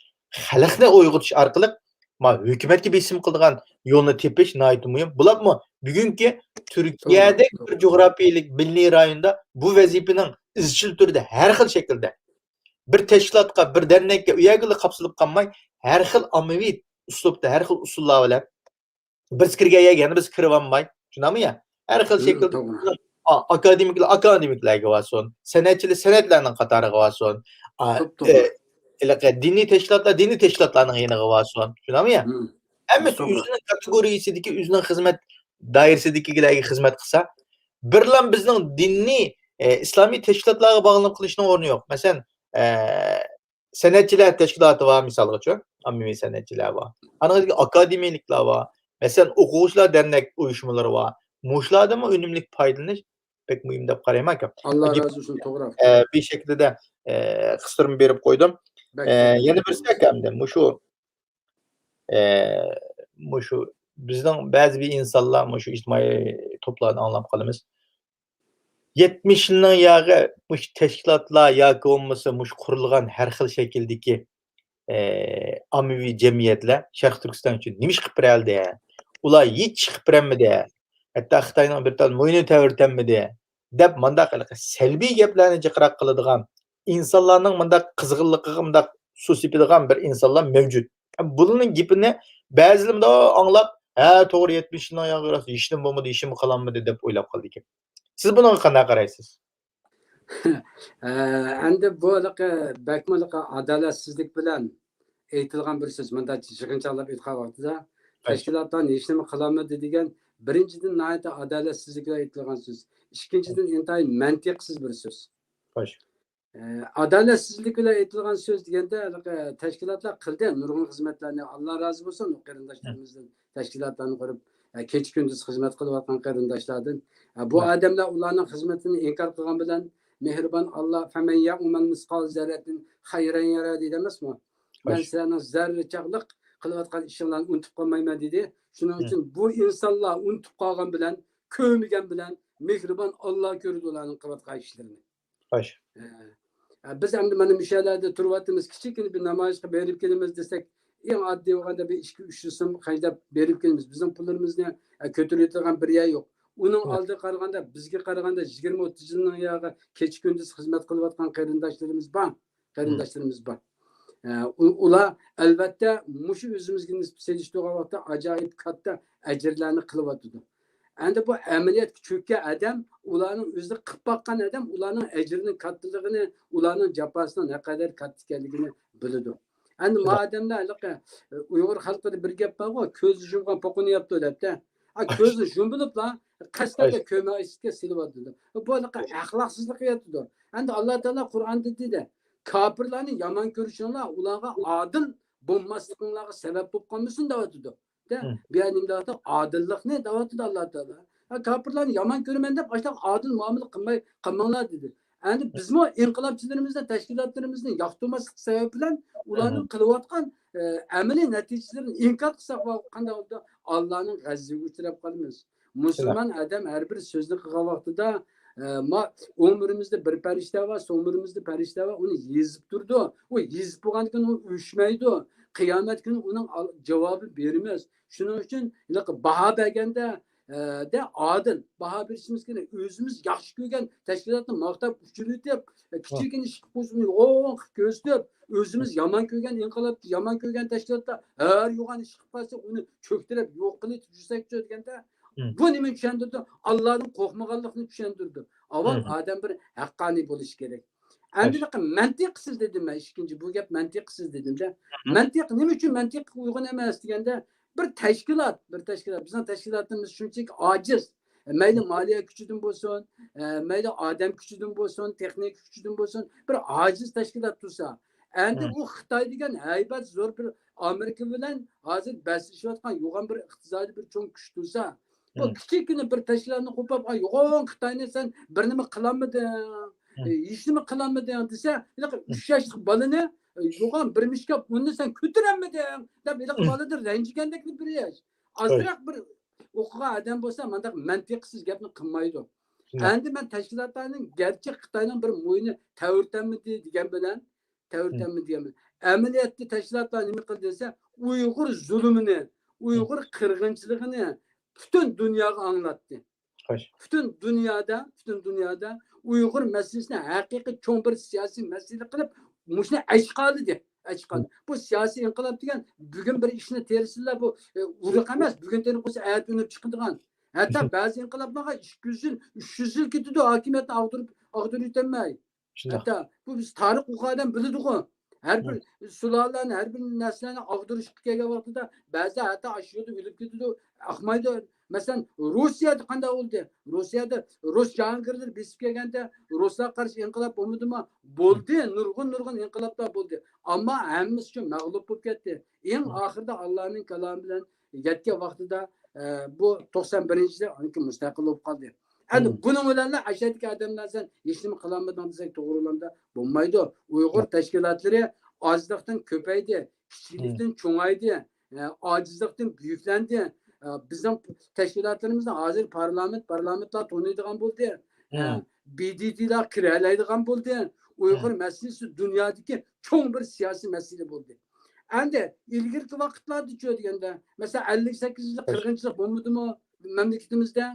خەلقنى ئويغىتىش ئارقىلىق، ما، ھۆكۈمەتكە بېسىم قىلىدىغان يولنى تېپىش ناھايىتى مۇھىم. بولۇپمۇ بۈگۈنكى تۈركىيەدەك بىر جۇغراپىيەلىك مىللىي رايوندا بۇ ۋەزىپىنىڭ ئىزچىل تۈردە ھەر خىل شەكىلدە بىر تەشكىلاتقا، بىر دەرنەككە، ئۇ يەرگىلا قاپسىلىپ قالماي، ھەر خىل ئاممىۋى ئۇسلۇبتا، ھەر خىل ئۇسۇللار بىلەن بىرسى كىرگەن يەرگە يەنە بىرسى كىرىۋالماي، شۇنداقمۇ يا؟ ھەر خىل شەكىلدە، ئا-، ئاكادېمىكلار ئاكادېمىكلارغا بارسۇن، سەنئەتچىلەر سەنئەتچىلەرنىڭ قاتارىغا بارسۇن، ئا، ئە، ھېلىقى دىنىي تەشكىلاتلار دىنىي تەشكىلاتلارنىڭ يېنىغا بارسۇن، شۇنداقمۇ يا؟ ھەممىسى ئۆزىنىڭ كاتېگورىيىسىدىكى، ئۆزىنىڭ خىزمەت دائىرىسىدىكىلەرگە خىزمەت قىلسا، بىرلا بىزنىڭ دىنىي، ئە، ئىسلامىي تەشكىلاتلارغا باغلىنىپ قېلىشنىڭ ئورنى يوق. مەسىلەن، ئە، سەنئەتچىلەر تەشكىلاتى بار، مىسالغىچۇ، ئاممىۋى سەنئەتچىلەر بار. ئانىڭدىن كېيىن ئاكادېمىيەلىكلەر بار. مەسىلەن، ئوقۇغۇچىلار دەرنەك ئۇيۇشمىلىرى بار. مۇشۇلاردىنمۇ ئۈنۈملۈك پايدىلىنىش بەك مۇھىم دەپ قارايمەن، ئاكا. ئاللا رازى بولسۇن، توغرا. ئە، بىر شەكىلدە، ئە، قىستۇرما بېرىپ قويدۇم. ئە، يەنە بىرسى، ئاكا، ئەمدى مۇشۇ، ئە، مۇشۇ بىزنىڭ بەزى بىر ئىنسانلار مۇشۇ ئىجتىمائىي توپلاردا ئاڭلاپ قالىمىز. يەتمىش يىلنىڭ ياغى مۇشۇ تەشكىلاتلار ياكى بولمىسا مۇشۇ قۇرۇلغان ھەر خىل شەكىلدىكى، ئە، ئاممىۋى جەمئىيەتلەر شەرقىي تۈركىستان ئۈچۈن نېمە ئىش قىلىپ بېرەلدى؟ ئۇلار ھېچ ئىش قىلىپ بېرەلمىدى. ھەتتا خىتاينىڭ بىر تال موينىنى تەۋرىتەلمىدى، دەپ مانداق ھېلىقى سەلبىي گەپلەرنى جىقراق قىلىدىغان ئىنسانلارنىڭ مۇنداق قىزغىنلىقىغا مۇنداق سۇ سېپىدىغان بىر ئىنسانلار مەۋجۇت. بۇلارنىڭ گېپىنى بەزىلىرى مۇنداق ئاڭلاپ، ھە، توغرا، يەتمىش يىلنىڭ ياغى راست، ھېچنېمە بولمىدى، ھېچنېمە قىلالمىدى، دەپ ئويلاپ قالىدىكەن. سىز بۇنىڭغا قانداق قارايسىز؟ ئە، ئەمدى بۇ ھېلىقى بەكمۇ ھېلىقى ئادالەتسىزلىك بىلەن ئېيتىلغان بىر سۆز. مۇنداق يىغىنچاقلاپ ئېيتقان ۋاقتىدا، تەشكىلاتلارنى ھېچنېمە قىلالمىدى دېگەن، بىرىنچىدىن، ناھايىتى ئادالەتسىزلىك بىلەن ئېيتىلغان سۆز. ئىككىنچىدىن، ئىنتايىن مەنتىقسىز بىر سۆز. ئە، ئادالەتسىزلىك بىلەن ئېيتىلغان سۆز دېگەندە، ھېلىقى تەشكىلاتلار قىلدى نۇرغۇن خىزمەتلەرنى. ئاللا رازى بولسۇن، ئۇ قېرىنداشلىرىمىزدىن، تەشكىلاتلارنى قۇرۇپ، ئە، كېچە-كۈندۈز خىزمەت قىلىۋاتقان قېرىنداشلاردىن. ئە، بۇ ئادەملەر ئۇلارنىڭ خىزمىتىنى ئىنكار قىلغان بىلەن، مېھرىبان ئاللا، فەمەن يەئمەل مىسقال زەررەتىن خەيرەن يەرە، دېدى ئەمەسمۇ؟ مەن سىلەرنىڭ زەررە چاغلىق قىلىۋاتقان ئىشىڭلارنى ئۇنتۇپ قالمايمەن، دېدى. شۇنىڭ ئۈچۈن بۇ ئىنسانلار ئۇنتۇپ قالغان بىلەن، كۆرمىگەن بىلەن، مېھرىبان ئاللا كۆرىدۇ ئۇلارنىڭ قىلىۋاتقان ئىشلىرىنى. خوش. ئە، بىز ئەمدى مانا مۇشۇ يەرلەردە تۇرۇۋاتىمىز، كىچىككىنە بىر نامايىشقا بېرىپ كېلىمىز دېسەك، ئەڭ ئاددىي بولغاندا بىر ئىككى، ئۈچ يۈز سوم خەجلەپ بېرىپ كېلىمىز. بىزنىڭ پۇللىرىمىزنى، ئە، كۆتۈرۈۋېتىدىغان بىر يەر يوق. ئۇنىڭ ئالدىغا قارىغاندا، بىزگە قارىغاندا يىگىرمە، ئوتتۇز يىلنىڭ ياغى كېچە-كۈندۈز خىزمەت قىلىۋاتقان قېرىنداشلىرىمىز بار. قېرىنداشلىرىمىز بار. ئە، ئۇ-، ئۇلار ئەلۋەتتە مۇشۇ ئۆزىمىزگە نىسبەت سېلىشتۇرغان ۋاقىتتا ئاجايىپ كاتتا ئەجىرلەرنى قىلىۋاتىدۇ. ئەمدى بۇ ئەمەلىيەتكە چۆككەن ئادەم ئۇلارنىڭ ئۆزى قىلىپ باققان ئادەم ئۇلارنىڭ ئەجرىنىڭ كاتتىلىقىنى، ئۇلارنىڭ جاپاسىنىڭ نەقەدەر كاتتا ئىكەنلىكىنى بىلىدۇ. ئەمدى ما ئادەملەر ھېلىقى، ئە، ئۇيغۇر خەلقىدە بىر گەپ بارغۇ، «كۆزى يۇمغان پوقىنى ياپتۇ» دەپتۇ. ھە، كۆزى يۇمۇلۇپلا قەستەن كۆمە ئىسىتكە سېلىۋاتىدۇ. بۇ ھېلىقى ئەخلاقسىزلىق ياتىدۇ. ئەمدى ئاللا تائالا قۇرئاندا دېدى، «كاپىرلارنى يامان كۆرۈشۈڭلار ئۇلارغا ئادىل بولماسلىقىڭلارغا سەۋەب بولۇپ قالمىسۇن» دەۋاتىدۇ. دە، بۇ يەردە نېمە دەۋاتىدۇ؟ ئادىللىقنى دەۋاتىدۇ ئاللا تائالا. ھە، كاپىرلارنى يامان كۆرىمەن دەپ ئاشۇنداق ئادىل مۇئامىلە قىلماي، قىلماڭلار دېدى. ئەمدى بىزمۇ ئىنقىلابچىلىرىمىزنى، تەشكىلاتلىرىمىزنى ياقتۇرماسلىق سەۋەبى بىلەن ئۇلارنىڭ قىلىۋاتقان، ئە، ئەمەلىي نەتىجىلىرىنى ئىنكار قىلساق قانداق بولىدۇ؟ ئاللانىڭ غەزىپىگە ئۇچراپ قالىمىز. مۇسۇلمان ئادەم ھەر بىر سۆزنى قىلغان ۋاقتىدا، ئە، ما-، ئوڭ مۈرىمىزدە بىر پەرىشتە بار، سول مۈرىمىزدە پەرىشتە بار، ئۇنى يېزىپ تۇرىدۇ. ئۇ يېزىپ بولغاندىن كېيىن ئۇ ئۆچمەيدۇ. قىيامەت كۈنى ئۇنىڭ ئال-، جاۋابى بېرىمىز. شۇنىڭ ئۈچۈن ھېلىقى باھا بەرگەندە، ئە، دە ئادىل باھا بېرىشىمىز كېرەك. ئۆزىمىز ياخشى كۆرگەن تەشكىلاتنى ماختاپ، ئۇچۇرۇۋېتىپ، ئە، كىچىككىنە ئىش قىلىپ قويسا، ئۇنى يوغان قىلىپ كۆرسىتىپ، ئۆزىمىز يامان كۆرگەن ئىنقىلاب، يامان كۆرگەن تەشكىلاتتا ھەر يوغان ئىش قىلىپ قالسا، ئۇنى چۆكتۈرۈپ، يوق قىلىپ يۈرسەكچۇ دېگەندە، بۇ نېمىنى چۈشەندۈرىدۇ؟ ئاللادىن قورقمىغانلىقنى چۈشەندۈرىدۇ. ئاۋۋال ئادەم بىر ھەققانىي بولۇشى كېرەك. ئەمدى مەنتىقسىز دېدىم مەن، ئىككىنچى، بۇ گەپ مەنتىقسىز دېدىمدە. مەنتىق نېمە ئۈچۈن مەنتىققە ئۇيغۇن ئەمەس دېگەندە، بىر تەشكىلات، بىر تەشكىلات، بىزنىڭ تەشكىلاتىمىز شۇنچىلىك ئاجىز. مەيلى مالىيە كۈچىدىن بولسۇن، ئە، مەيلى ئادەم كۈچىدىن بولسۇن، تېخنىكا كۈچىدىن بولسۇن، بىر ئاجىز تەشكىلات تۇرسا. ئەمدى ئۇ خىتاي دېگەن ھەيبەت زور بىر ئامېرىكا بىلەن ھازىر بەسلىشىۋاتقان يوغان بىر ئىقتىسادىي بىر چوڭ كۈچ تۇرسا، بۇ كىچىككىنە بىر تەشكىلاتنى قوپاپ، «ئا، يوغان خىتاينى سەن بىر نېمە قىلالمىدىڭ، ئە، ھېچ نېمە قىلالمىدىڭ» دېسە، ھېلىقى ئۈچ ياشلىق بالىنى، ئە، «يوغان بىر مۇشكاپ ئۇننى سەن كۆتۈرەلمىدىڭ» دەپ، ھېلىقى بالىدىن رەنجىگەندەكلا بىر ياش. ئازراق بىر ئوقۇغان ئادەم بولسا، مانداق مەنتىقسىز گەپنى قىلمايدۇ. ئەمدى مەن تەشكىلاتلارنىڭ گەرچە خىتاينىڭ بىر مويىنى تەۋرىتەلمىدى دېگەن بىلەن، تەۋرىتەلمىدى دېگەن بىلەن، ئەمەلىيەتتە تەشكىلاتلار نېمە قىلدى دېسە، ئۇيغۇر زۇلۇمىنى، ئۇيغۇر قىرغىنچىلىقىنى پۈتۈن دۇنياغا ئاڭلاتتى. پۈتۈن دۇنيادا، پۈتۈن دۇنيادا ئۇيغۇر مەسىلىسىنى ھەقىقىي چوڭ بىر سىياسىي مەسىلە قىلىپ، مۇشۇنى ئەچىقالىدى. ئەچىقالدى. بۇ سىياسىي ئىنقىلاب دېگەن بۈگۈن بىر ئىشنى تېرىسىلا، بۇ، ئە، ئۇرۇق ئەمەس، بۈگۈن تېرىپ قويسا، ئەتە ئۈنۈپ چىقىدىغان. ھەتتا بەزى ئىنقىلابلارغا ئىككى يۈز يىل، ئۈچ يۈز يىل كېتىدۇ، ھاكىمىيەتنى ئاغدۇرۇپ، ئاغدۇرۇۋېتەلمەي. ھەتتا بۇ بىز تارىخ ئوقۇغان ئادەم بىلىدىغۇ. ھەر بىر سۇلالىنى، ھەر بىر نەسلىنى ئاغدۇرۇشقا كەلگەن ۋاقتىدا بەزىلەر ھەتتا ئاشۇ يولدا ئۆلۈپ كېتىدۇ. ئاقمايدۇ. مەسىلەن، روسىيەدە قانداق بولدى؟ روسىيەدە رۇس جاھانگىرلىرى بېسىپ كەلگەندە رۇسلارغا قارشى ئىنقىلاب بولمىدىمۇ؟ بولدى، نۇرغۇن، نۇرغۇن ئىنقىلابلار بولدى. ئەمما ھەممىسى شۇ مەغلۇپ بولۇپ كەتتى. ئەڭ ئاخىرىدا ئاللانىڭ كالامى بىلەن يەتكەن ۋاقتىدا، ئە، بۇ توقسان بىرىنچى يىلى ئاندىن كېيىن مۇستەقىل بولۇپ قالدى. ئەمدى بۇنىڭ بىلەنلا ئەشەدىكى ئادەملەر سەن ھېچنېمە قىلالمىدىڭ دېسەك توغرىلامدا؟ بولمايدۇ. ئۇيغۇر تەشكىلاتلىرى ئازلىقتىن كۆپەيدى، كىچىكلىكتىن چوڭايدى، ئە، ئاجىزلىقتىن بۈيۈكلەندى. ئە، بىزنىڭ تەشكىلاتلىرىمىزنى ھازىر پارلامېنت، پارلامېنتلار تونۇيدىغان بولدى. ئە، ب د ت لار كىرەلەيدىغان بولدى. ئۇيغۇر مەسىلىسى دۇنيادىكى چوڭ بىر سىياسىي مەسىلە بولدى. ئەمدى ئىلگىرىكى ۋاقىتلاردىچۇ دېگەندە، مەسىلەن، ئەللىك سەككىزىنچى يىلى قىرغىنچىلىق بولمىدىمۇ مەملىكىتىمىزدە؟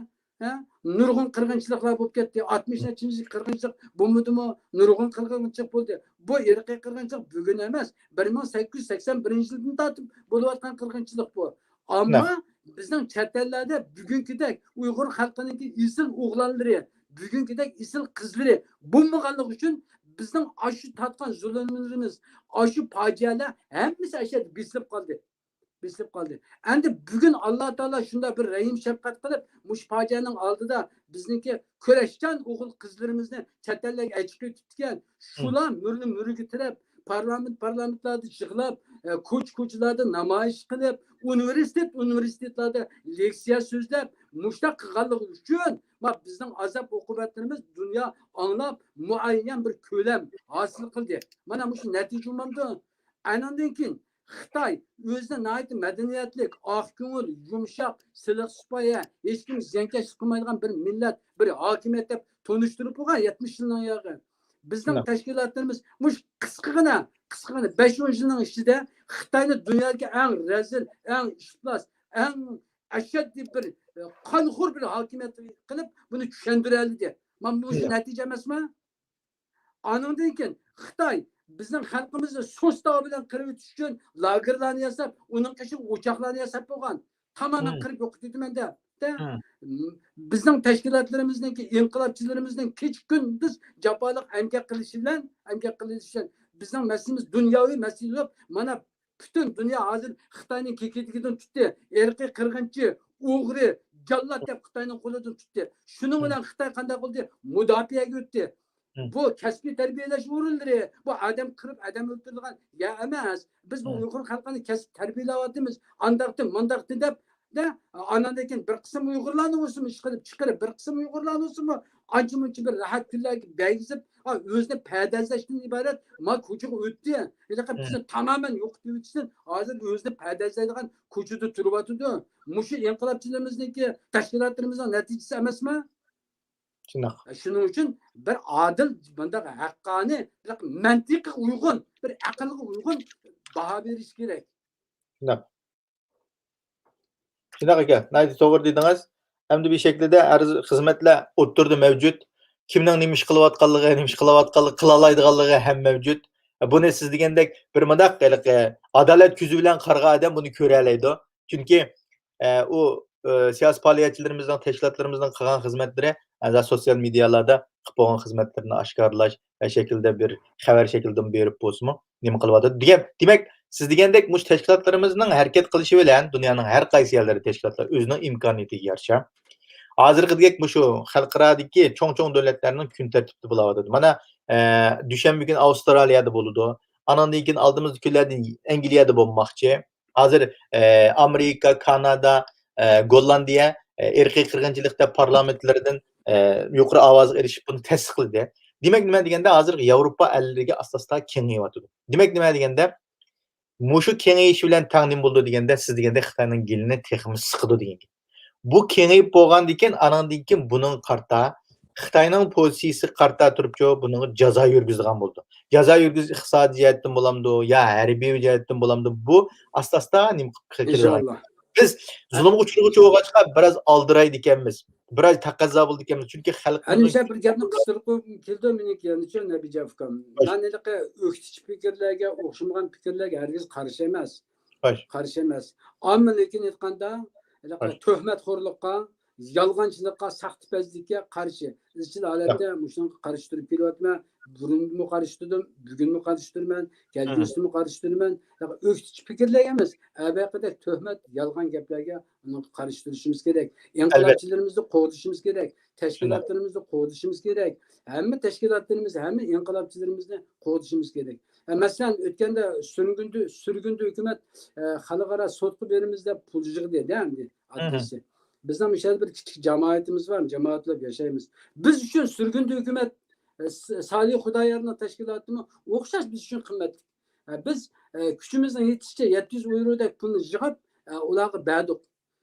ھە؟ نۇرغۇن قىرغىنچىلىقلار بولۇپ كەتتى. ئاتمىش نەچچىنچى يىلى قىرغىنچىلىق بولمىدىمۇ؟ نۇرغۇن قىرغىنچىلىق بولدى. بۇ ئىرقىي قىرغىنچىلىق بۈگۈن ئەمەس، بىر مىڭ سەككىز يۈز سەكسەن بىرىنچى يىلدىن تارتىپ بولۇۋاتقان قىرغىنچىلىق بۇ. ئەمما بىزنىڭ چەت ئەللەردە بۈگۈنكىدەك ئۇيغۇر خەلقىنىڭكى ئېسىل ئوغلانلىرى، بۈگۈنكىدەك ئېسىل قىزلىرى بولمىغانلىقى ئۈچۈن بىزنىڭ ئاشۇ تارتقان زۇلۇملىرىمىز، ئاشۇ پاجىئەلەر ھەممىسى ئەشەدە بېسىلىپ قالدى. بېسىلىپ قالدى. ئەمدى بۈگۈن ئاللا تائالا شۇنداق بىر رەھىم شەپقەت قىلىپ، مۇشۇ پاجىئەنىڭ ئالدىدا بىزنىڭكى كۈرەشچان ئوغۇل قىزلىرىمىزنى چەت ئەللەرگە ئەچىقىپ كېتىپتىكەن. شۇلار مۈرىنى مۈرىگە تىرەپ، پارلامېنت پارلامېنتلاردا يىغلاپ، ئە، كوچا كوچىلاردا نامايىش قىلىپ، ئۇنىۋېرسىتېت ئۇنىۋېرسىتېتلاردا لېكسىيە سۆزلەپ، مۇشۇنداق قىلغانلىقى ئۈچۈن، ما، بىزنىڭ ئازاب ئوقۇبەتلىرىمىز دۇنيا ئاڭلاپ، مۇئەييەن بىر كۆلەم ھاسىل قىلدى. مانا مۇشۇ نەتىجە بولمامدۇ؟ ئانىڭدىن كېيىن خىتاي ئۆزىنى ناھايىتى مەدەنىيەتلىك، ئاق كۆڭۈل، يۇمشاق، سىلىق سىپايە، ھېچكىم زىيانكەشلىك قىلمايدىغان بىر مىللەت، بىر ھاكىمىيەت دەپ تونۇشتۇرۇپ بولغان يەتمىش يىلنىڭ ياغى. بىزنىڭ تەشكىلاتلىرىمىز مۇشۇ قىسقىغىنا، قىسقىغىنا بەش ئون يىلنىڭ ئىچىدە خىتاينى دۇنيادىكى ئەڭ رەزىل، ئەڭ ئىپلاس، ئەڭ ئەشەددىي بىر، ئە، قانخور بىر ھاكىمىيەت قىلىپ، بۇنى چۈشەندۈرەلىدى. مانا مۇشۇ نەتىجە ئەمەسمۇ؟ ئانىڭدىن كېيىن خىتاي بىزنىڭ خەلقىمىزنى سۇس تاۋى بىلەن قىرىۋېتىش ئۈچۈن لاگېرلارنى ياساپ، ئۇنىڭ قېشىغا ئوچاقلارنى ياساپ بولغان. تامامەن قىرىپ يوقىتىۋېتىمەن دەپ. بىزنىڭ تەشكىلاتلىرىمىزنىڭكى، ئىنقىلابچىلىرىمىزنىڭ كېچە-كۈندۈز جاپالىق ئەمگەك قىلىشى بىلەن، ئەمگەك قىلىشى بىلەن بىزنىڭ مەسىلىمىز دۇنياۋى مەسىلە بولۇپ، مانا پۈتۈن دۇنيا ھازىر خىتاينىڭ كېكىردىكىدىن تۇتتى. ئىرقىي قىرغىنچى، ئوغرى، جاللات دەپ خىتاينىڭ قولىدىن تۇتتى. شۇنىڭ بىلەن خىتاي قانداق قىلدى؟ مۇداپىئەگە ئۆتتى. بۇ كەسپىي تەربىيەلەش ئورۇنلىرى، بۇ ئادەم قىرىپ، ئادەم ئۆلتۈرىدىغان يەر ئەمەس. بىز بۇ ئۇيغۇر خەلقىنى كەسىپ تەربىيەلەۋاتىمىز. ئانداقتىن، مۇنداقتىن دەپ، دە، ئاناندىن كېيىن بىر قىسىم ئۇيغۇرلارنى بولسىمۇ ئىشقىلىپ چىقىرىپ، بىر قىسىم ئۇيغۇرلارنى بولسىمۇ ئانچە-مۇنچە بىر راھەت كۈنلەرگە بەرگۈزۈپ، ھا، ئۆزىنى پەردازلاشتىن ئىبارەت ما كوچىغا ئۆتتى. ھېلىقى بىزنى تامامەن يوقىتىۋېتىشتىن ھازىر ئۆزىنى پەردازلايدىغان كوچىدا تۇرۇۋاتىدۇ. مۇشۇ ئىنقىلابچىلىرىمىزنىڭكى، تەشكىلاتلىرىمىزنىڭ نەتىجىسى ئەمەسمۇ؟ شۇنداق. شۇنىڭ ئۈچۈن بىر ئادىل، بۇنداق ھەققانىي، بىر مەنتىققە ئۇيغۇن، بىر ئەقىلگە ئۇيغۇن باھا بېرىش كېرەك. شۇنداق. شۇنداق ئاكا، ناھايىتى توغرا دېدىڭىز. ئەمدى بىر شەكىلدە ئەرز خىزمەتلەر ئوتتۇرىدا مەۋجۇت. كىمنىڭ نېمە ئىش قىلىۋاتقانلىقى، نېمە ئىش قىلىۋاتقانلىقى، قىلالايدىغانلىقى ھەم مەۋجۇت. بۇنى سىز دېگەندەك بىر مۇنداق ھېلىقى ئادالەت كۆزى بىلەن قارىغان ئادەم بۇنى كۆرەلەيدۇ. چۈنكى ئە، ئۇ، ئە، سىياسىي پائالىيەتچىلىرىمىزنىڭ، تەشكىلاتلىرىمىزنىڭ قىلغان خىزمەتلىرى، ئە، سوتسىيال مېدىيالاردا قىلىپ بولغان خىزمەتلىرىنى ئاشكارىلاش، ئە، شەكلىدە بىر خەۋەر شەكلىدىمۇ بېرىپ بولسىمۇ نېمە قىلىۋاتىدۇ دېگەن. دېمەك، سىز دېگەندەك مۇشۇ تەشكىلاتلىرىمىزنىڭ ھەرىكەت قىلىشى بىلەن دۇنيانىڭ ھەر قايسى يەرلىرى تەشكىلاتلار ئۆزىنىڭ ئىمكانىيىتىگە يارىشا ھازىرقىدەك مۇشۇ خەلقئارادىكى چوڭ-چوڭ دۆلەتلەرنىڭ كۈن تەرتىپىدە بولۇۋاتىدۇ. مانا، ئە، دۈشەنبە كۈنى ئاۋسترالىيەدە بولىدۇ. ئانىڭدىن كېيىن ئالدىمىزدىكى كۈنلەردە ئەنگلىيەدە بولماقچى. ھازىر، ئە، ئامېرىكا، كانادا، ئە، گوللاندىيە، ئە، ئىرقىي قىرغىنچىلىق دەپ پارلامېنتلىرىدىن، ئە، يۇقىرى ئاۋازغا ئېرىشىپ بۇنى تەستىقلىدى. دېمەك، نېمە دېگەندە، ھازىر ياۋروپا ئەللىرىگە ئاستا-ئاستا كېڭىيىۋاتىدۇ. دېمەك، نېمە دېگەندە، مۇشۇ كېڭىيىش بىلەن تەڭ نېمە بولىدۇ دېگەندە، سىز دېگەندەك خىتاينىڭ گېلىنى تېخىمۇ سىقىدۇ دېگەن گەپ. بۇ كېڭىيىپ بولغاندىن كېيىن، ئانىڭدىن كېيىن بۇنىڭغا قارىتا خىتاينىڭ پوزىتسىيىسىگە قارىتا تۇرۇپچۇ، بۇنىڭغا جازا يۈرگۈزىدىغان بولىدۇ. جازا يۈرگۈز ئىقتىسادىي جەھەتتىن بولامدۇ يا ھەربىي جەھەتتىن بولامدۇ، بۇ ئاستا-ئاستا نېمە قىلىپ كېلىدىغان. بىز زۇلۇمغا ئۇچرىغۇچى بولغاچقا بىراز ئالدىرايدىكەنمىز، بىراز تەقەززا بولىدىكەنمىز. چۈنكى خەلقنىڭ ھەمىشە بىر گەپنى قىستۇرغۇم كېلىدۇ مېنىڭكى، يەنىچۇ نەبى جەفكام. مانا ھېلىقى ئۆكتىچى پىكىرلەرگە، ئوخشىمىغان پىكىرلەرگە ھەرگىز قارشى ئەمەس. قارشى ئەمەس. ئامما لېكىن ئېيتقاندا، ھېلىقى تۆھمەتخورلۇققا، يالغانچىلىققا، ساختىپەزلىككە قارشى. ئىزچىل ھالەتتە مۇشۇنىڭغا قارشى تۇرۇپ كېلىۋاتىمەن. بۇرۇنمۇ قارشى تۇردۇم، بۈگۈنمۇ قارشى تۇرىمەن، كەلگۈسىدىمۇ قارشى تۇرىمەن. ئۆكتىچى پىكىرلەر ئەمەس، ئەبەقىدە تۆھمەت، يالغان گەپلەرگە ئۇنىڭغا قارشى تۇرۇشىمىز كېرەك. ئىنقىلابچىلىرىمىزنى قوغدىشىمىز كېرەك. تەشكىلاتلىرىمىزنى قوغدىشىمىز كېرەك. ھەممە تەشكىلاتلىرىمىز، ھەممە ئىنقىلابچىلىرىمىزنى قوغدىشىمىز كېرەك. ئە، مەسىلەن، ئۆتكەندە سۈرگۈندە، سۈرگۈندە ھۆكۈمەت، ئە، خەلقئارا سوتقا بېرىمىز دەپ پۇل يىغدى دە، ئەمدى ئاددىيسى. بىزنىڭ مۇشۇ يەردە بىر كىچىك جامائىتىمىز بار، جامائەت بىلەن ياشايمىز. بىز ئۈچۈن سۈرگۈندە ھۆكۈمەت، ئە، س-، سالىھ خۇدايارنىڭ تەشكىلاتىمۇ ئوخشاش بىز ئۈچۈن قىممەتلىك. ئە، بىز، ئە، كۈچىمىزنىڭ يېتىشىچە يەتتە يۈز ئېۋرودەك پۇلنى يىغىپ، ئە، ئۇلارغا بەردۇق.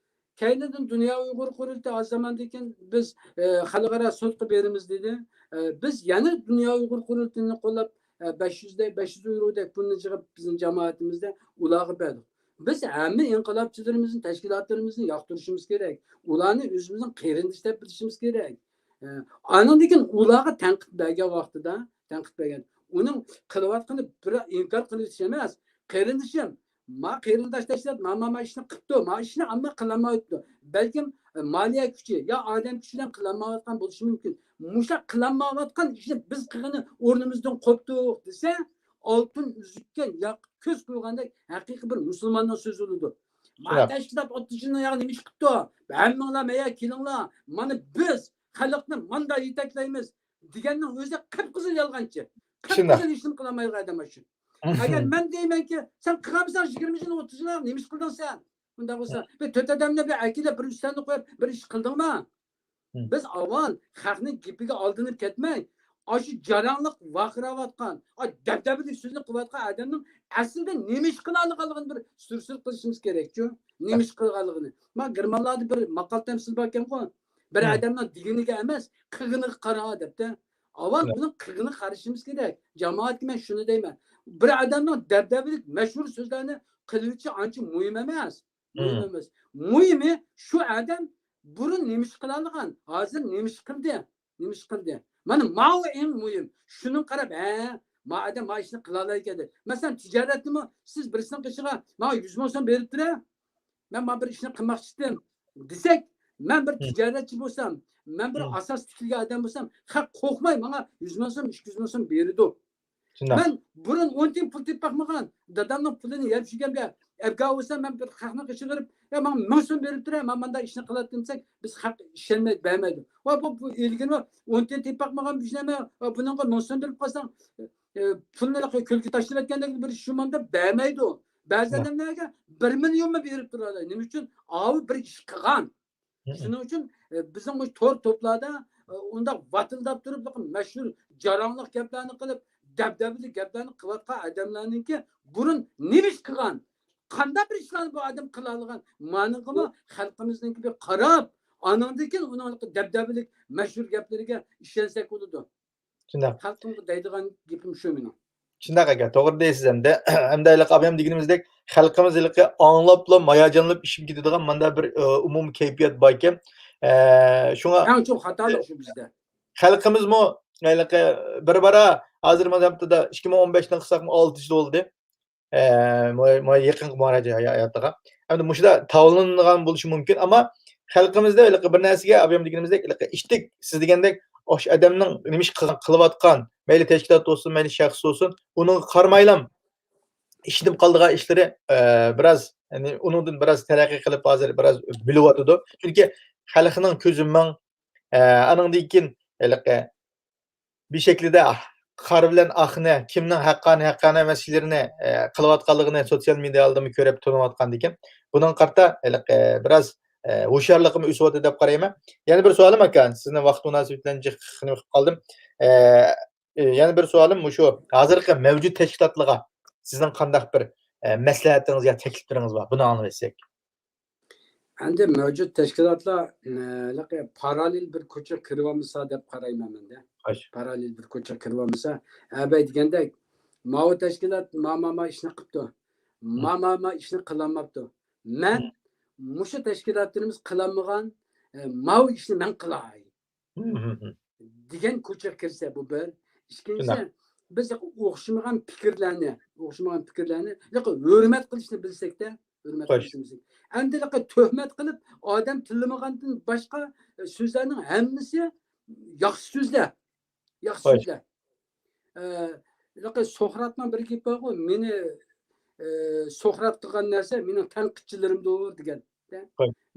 كەينىدىن دۇنيا ئۇيغۇر قۇرۇلتىيى ئاز زاماندىن كېيىن بىز، ئە، خەلقئارا سوتقا بېرىمىز دېدى. ئە، بىز يەنە دۇنيا ئۇيغۇر قۇرۇلتىيىنى قوللاپ، ئە، بەش يۈزدەك، بەش يۈز ئېۋرودەك پۇلنى يىغىپ بىزنىڭ جامائىتىمىزدە ئۇلارغا بەردۇق. بىز ھەممە ئىنقىلابچىلىرىمىزنى، تەشكىلاتلىرىمىزنى ياقتۇرۇشىمىز كېرەك. ئۇلارنى ئۆزىمىزنىڭ قېرىندىشى دەپ بىلىشىمىز كېرەك. ئە، ئانىڭدىن كېيىن ئۇلارغا تەنقىد بەرگەن ۋاقتىدا، تەنقىد بەرگەن، ئۇنىڭ قىلىۋاتقىنى بىر ئىنكار قىلىۋېتىش ئەمەس. قېرىندىشىم، ما قېرىنداش تەشكىلات ما، ما، ما ئىشنى قىپتۇ، ما ئىشنى ئەمما قىلالمايۋاتىدۇ. بەلكىم، ئە، مالىيە كۈچى يا ئادەم كۈچى بىلەن قىلالمايۋاتقان بولۇشى مۇمكىن. مۇشۇ قىلالمايۋاتقان ئىشنى بىز قىلغىنى ئورنىمىزدىن قوپتۇق دېسە، ئالتۇن ئۈزۈككە ياق كۆز قويغاندەك ھەقىقىي بىر مۇسۇلماننىڭ سۆزى بولىدۇ. ما تەشكىلات ئوتتۇزىنىڭ ياغى نېمە ئىش قىپتۇ؟ ھەممىڭلار مەيە كېلىڭلار. مانا بىز خەلقنى ماندا يېتەكلەيمىز دېگەننىڭ ئۆزى قىپقىزىل يالغانچى. قىپقىزىل ھېچنېمە قىلالمايدىغان ئادەم شۇ. ئەگەر مەن دەيمەنكى، سەن قىلالمىساڭ يىگىرمە يىل، ئوتتۇز يىل نېمە ئىش قىلدىڭ سەن؟ ئۇنداق بولسا، بىر تۆت ئادەمنى بىر ئەكېلىپ، بىر ئۈستەلنى قويۇپ، بىر ئىش قىلدىڭما؟ بىز ئاۋۋال خەقنىڭ گېپىگە ئالدىنىپ كەتمەي، ئاشۇ جاراڭلىق ۋارقىراۋاتقان، ئا، دەبدەبىلىك سۆزنى قىلىۋاتقان ئادەمنىڭ ئەسلىدە نېمە ئىش قىلالىغانلىقىنى بىر سۈر-سۈر قىلىشىمىز كېرەكچۇ. نېمە ئىش قىلغانلىقىنى. ما گېرمانلاردا بىر ماقال تەمسىل باركەنغۇ. بىر ئادەمنىڭ دېگىنىگە ئەمەس، قىلغىنىغا قارا دەپتۇ. ئاۋۋال ئۇنىڭ قىلغىنىغا قارىشىمىز كېرەك. جامائەتكە مەن شۇنى دەيمەن. بىر ئادەمنىڭ دەبدەبىلىك مەشھۇر سۆزلەرنى قىلىۋېتىشى ئانچە مۇھىم ئەمەس. مۇھىم ئەمەس. مۇھىمى شۇ ئادەم بۇرۇن نېمە ئىش قىلالىغان، ھازىر نېمە ئىش قىلدى، نېمە ئىش قىلدى. مانا ماۋۇ ئەڭ مۇھىم. شۇنىڭغا قاراپ، ھە، ما ئادەم ما ئىشنى قىلالايدىكەن دەپ. مەسىلەن، تىجارەتنىمۇ سىز بىرسىنىڭ قېشىغا، ماڭا يۈز مىڭ سوم بېرىپ تۇرە، مەن مانا بىر ئىشنى قىلماقچىدىم دېسەك، مەن بىر تىجارەتچى بولسام، مەن بىر ئاساس تىكلىگەن ئادەم بولسام، خەق قورقماي ماڭا يۈز مىڭ سوم، ئىككى يۈز مىڭ سوم بېرىدۇ. مەن بۇرۇن ئون تىيىن پۇل تېپىپ باقمىغان، دادامنىڭ پۇلىنى يەپ يۈرگەن بىر ئەپگە بولسام، مەن بىر خەقنىڭ قېشىغا بېرىپ، يا ماڭا مىڭ سوم بېرىپ تۇرە، مەن مانداق ئىشنى قىلاتتىم دېسەك، بىز خەق ئىشەنمەيدۇ، بەرمەيدۇ. ۋا بۇ، بۇ ئىلگىرى ئون تىيىن تېپىپ باقمىغان بىر نېمە، ۋا بۇنىڭغا مىڭ سوم بېرىپ قالساڭ، ئە، پۇلنى كۆلگە تاشلىۋەتكەندەك بىر شۇ ماندا بەرمەيدۇ. بەزى ئادەملەرگە بىر مىليونمۇ بېرىپ تۇرىدۇ. نېمە ئۈچۈن؟ ئاۋۇ بىر ئىش قىلغان. شۇنىڭ ئۈچۈن، ئە، بىزنىڭ مۇشۇ تور توپلاردا، ئە، ئۇنداق ۋاتىلداپ تۇرۇپ، مەشھۇر جاراڭلىق گەپلەرنى قىلىپ، دەبدەبىلىك گەپلەرنى قىلىۋاتقان ئادەملەرنىڭكى بۇرۇن نېمە ئىش قىلغان؟ قانداق بىر ئىشلارنى بۇ ئادەم قىلالىغان؟ مانىڭغىمۇ خەلقىمىزنىڭكى بىر قاراپ، ئانىڭدىن كېيىن ئۇنىڭ دەبدەبىلىك مەشھۇر گەپلىرىگە ئىشەنسەك بولىدۇ. شۇنداق. خەلقىمگە دەيدىغان گېپىم شۇ مېنىڭ. شۇنداق ئاكا، توغرا دەيسىز ئەمدى. ئەمدى ھېلىقى ئابايام دېگىنىمىزدەك، خەلقىمىز ھېلىقى ئاڭلاپلا ھاياجانلىنىپ ئىشىپ كېتىدىغان ماندا بىر، ئە، ئومۇمىي كەيپىيات باركەن. ئە، شۇڭا ئەڭ چوڭ خاتالىق شۇ بىزدە. خەلقىمىزمۇ ھېلىقى بىر بارا، ھازىر مانا ھەپتىدە ئىككى مىڭ ئون بەشتىن قىلساقمۇ ئالتە يىل بولدى. ئە، مو-، مو-، يېقىنقى مۇھاجىر ھايا-، ھاياتىغا. ئەمدى مۇشۇدا تاۋلىنىدىغان بولۇشى مۇمكىن، ئەمما خەلقىمىزدە ھېلىقى بىر نەرسىگە، ئابايام دېگىنىمىزدەك، ھېلىقى ئىشتىك، سىز دېگەندەك، ئاشۇ ئادەمنىڭ نېمە ئىش قىلغان، قىلىۋاتقان، مەيلى تەشكىلات بولسۇن، مەيلى شەخس بولسۇن، ئۇنىڭغا قارىمايلا ئىشىنىپ قالىدىغان ئىشلىرى، ئە، بىراز، يەنى ئۇنىڭدىن بىراز تەرەققىي قىلىپ، ھازىر بىراز بىلىۋاتىدۇ. چۈنكى خەلقنىڭ كۆزى مىڭ، ئە، ئانىڭدىن كېيىن ھېلىقى بىر شەكىلدە قارا بىلەن ئاقنى، كىمنىڭ ھەققانىي، ھەققانىي ئەمەس ئىشلىرىنى، ئە، قىلىۋاتقانلىقىنى سوتسىيال مېدىيا ئالدىمۇ كۆرۈپ تونۇۋاتقاندىكىن، بۇنىڭغا قارىتا ھېلىقى بىراز، ئە، ھوشيارلىقىمۇ ئۆسۈۋاتىدۇ دەپ قارايمەن. يەنە بىر سوئالىم ئاكا، سىزنى ۋاقىت مۇناسىۋىتى بىلەن جىق قىينىپ قالدىم. ئە، ئە، يەنە بىر سوئالىم مۇشۇ، ھازىرقى مەۋجۇت تەشكىلاتلارغا سىزنىڭ قانداق بىر، ئە، مەسلىھەتىڭىز يا تەكلىپلىرىڭىز بار؟ بۇنى ئاڭلىۋەتسەك. ئەمدى مەۋجۇت تەشكىلاتلار، ئە، ھېلىقى پاراللېل بىر كوچىغا كىرىۋالمىسا دەپ قارايمەن مەندە. خوش. پاراللېل بىر كوچىغا كىرىۋالمىسا، ئەبەي دېگەندەك، ماۋۇ تەشكىلات ما، ما، ما ئىشنى قىپتۇ. ما، ما، ما ئىشنى قىلالماپتۇ. مەن مۇشۇ تەشكىلاتلىرىمىز قىلالمىغان، ئە، ماۋۇ ئىشنى مەن قىلاي. دېگەن كوچىغا كىرسە، بۇ بىر. ئىككىنچىسى، بىز ئوخشىمىغان پىكىرلەرنى، ئوخشىمىغان پىكىرلەرنى ھۆرمەت قىلىشنى بىلسەكتە، ھۆرمەت قىلىشنى بىلسەك. ئەمدى تۆھمەت قىلىپ، ئادەم تىللىمىغاندىن باشقا، ئە، سۆزلەرنىڭ ھەممىسى ياخشى سۆزلەر. ياخشى سۆزلەر. ئە، سوقراتنىڭ بىر گېپى بارغۇ، مېنى، ئە، سوقرات قىلغان نەرسە مېنىڭ تەنقىدچىلىرىمدۇر دېگەن.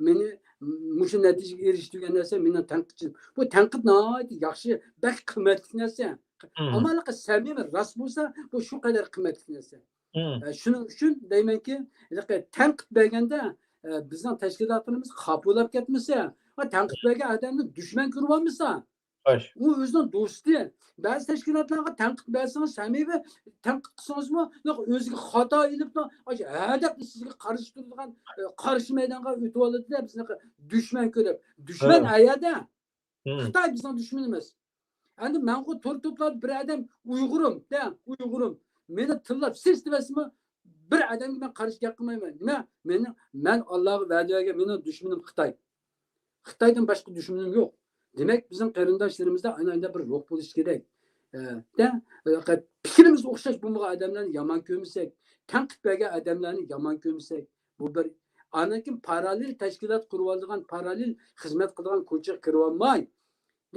مېنى مۇشۇ نەتىجىگە ئېرىشتۈرگەن نەرسە مېنىڭ تەنقىدچىلىرىم. بۇ تەنقىد ناھايىتى ياخشى، بەك قىممەتلىك نەرسە. ئەمما سەمىمىي راست بولسا، بۇ شۇ قەدەر قىممەتلىك نەرسە. ئە، شۇنىڭ ئۈچۈن دەيمەنكى، تەنقىد بەرگەندە، ئە، بىزنىڭ تەشكىلاتلىرىمىز خاپا بولۇپ كەتمىسە، ۋە تەنقىد بەرگەن ئادەمنى دۈشمەن كۆرۈۋالمىسا، ئۇ ئۆزىنىڭ دوستى. بەزى تەشكىلاتلارغا تەنقىد بەرسىڭىز، سەمىمىي تەنقىد قىلسىڭىزمۇ، ياق، ئۆزىگە خاتا ئېلىپ، ھە دەپ سىزگە قارشى تۇرىدىغان، ئە، قارشى مەيدانغا ئۆتۈۋالىدۇ-دە، بىزنى دۈشمەن كۆرۈپ. دۈشمەن ئەيەردە. خىتاي بىزنىڭ دۈشمىنىمىز. ئەمدى مەنغۇ تور توپلاردا بىر ئادەم ئۇيغۇرۇم، دە، ئۇيغۇرۇم. مېنى تىللاپ سىز دېۋەتسىمۇ، بىر ئادەمگە مەن قارشى گەپ قىلمايمەن. نېمە؟ مېنىڭ، مەن ئاللاغا ۋەدە بەرگەن، مېنىڭ دۈشمىنىم خىتاي. خىتايدىن باشقا دۈشمىنىم يوق. دېمەك، بىزنىڭ قېرىنداشلىرىمىزدا ئاينى ئاينىدا بىر روھ بولۇشى كېرەك. ئە، دە، ئە، پىكرىمىز ئوخشاش بولمىغان ئادەملەرنى يامان كۆرمىسەك، تەنقىد بەرگەن ئادەملەرنى يامان كۆرمىسەك، بۇ بىر. ئاندىن كېيىن پاراللېل تەشكىلات قۇرۇۋالىدىغان، پاراللېل خىزمەت قىلىدىغان كوچىغا كىرىۋالماي،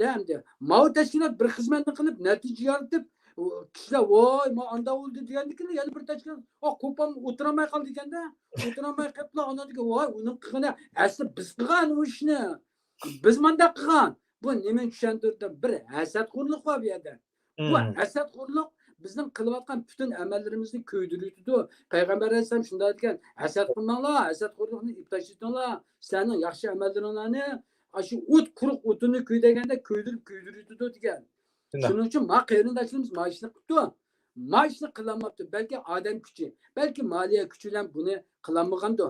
دە، ئەمدى ماۋۇ تەشكىلات بىر خىزمەتنى قىلىپ، نەتىجە يارىتىپ، ئۇ كىشىلەر، ۋاي، ما ئانداق بولدى دېگەندىكىن، يەنە بىر تەشكىلات، ئا، قوپالمۇ ئولتۇرالماي قالدى ئىكەندە، ئولتۇرالماي قېلىپلا، ئاندىن كېيىن، ۋاي، ئۇنىڭ قىلغىنى، ئەسلى بىز قىلغان ئۇ ئىشنى. بىز مانداق قىلغان. بۇ نېمىنى چۈشەندۈردى؟ بىر ھەسەتخورلۇق بار بۇ يەردە. بۇ ھەسەتخورلۇق بىزنىڭ قىلىۋاتقان پۈتۈن ئەمەللىرىمىزنى كۆيدۈرۈۋېتىدۇ. پەيغەمبەر ئەلەيھىسسالام شۇنداق دېگەن، ھەسەت قىلماڭلار، ھەسەتخورلۇقنى ئېلىپ تاشلىتىڭلار. سىلەرنىڭ ياخشى ئەمەللىرىڭلارنى ئاشۇ ئوت، قۇرۇق ئوتۇننى كۆيدۈرگەندەك كۆيدۈرۈپ، كۆيدۈرۈۋېتىدۇ دېگەن. شۇنداق. شۇنىڭ ئۈچۈن ما قېرىنداشلىرىمىز ما ئىشنى قىپتۇ، ما ئىشنى قىلالماپتۇ. بەلكى ئادەم كۈچى، بەلكى مالىيە كۈچى بىلەن بۇنى قىلالمىغاندۇ.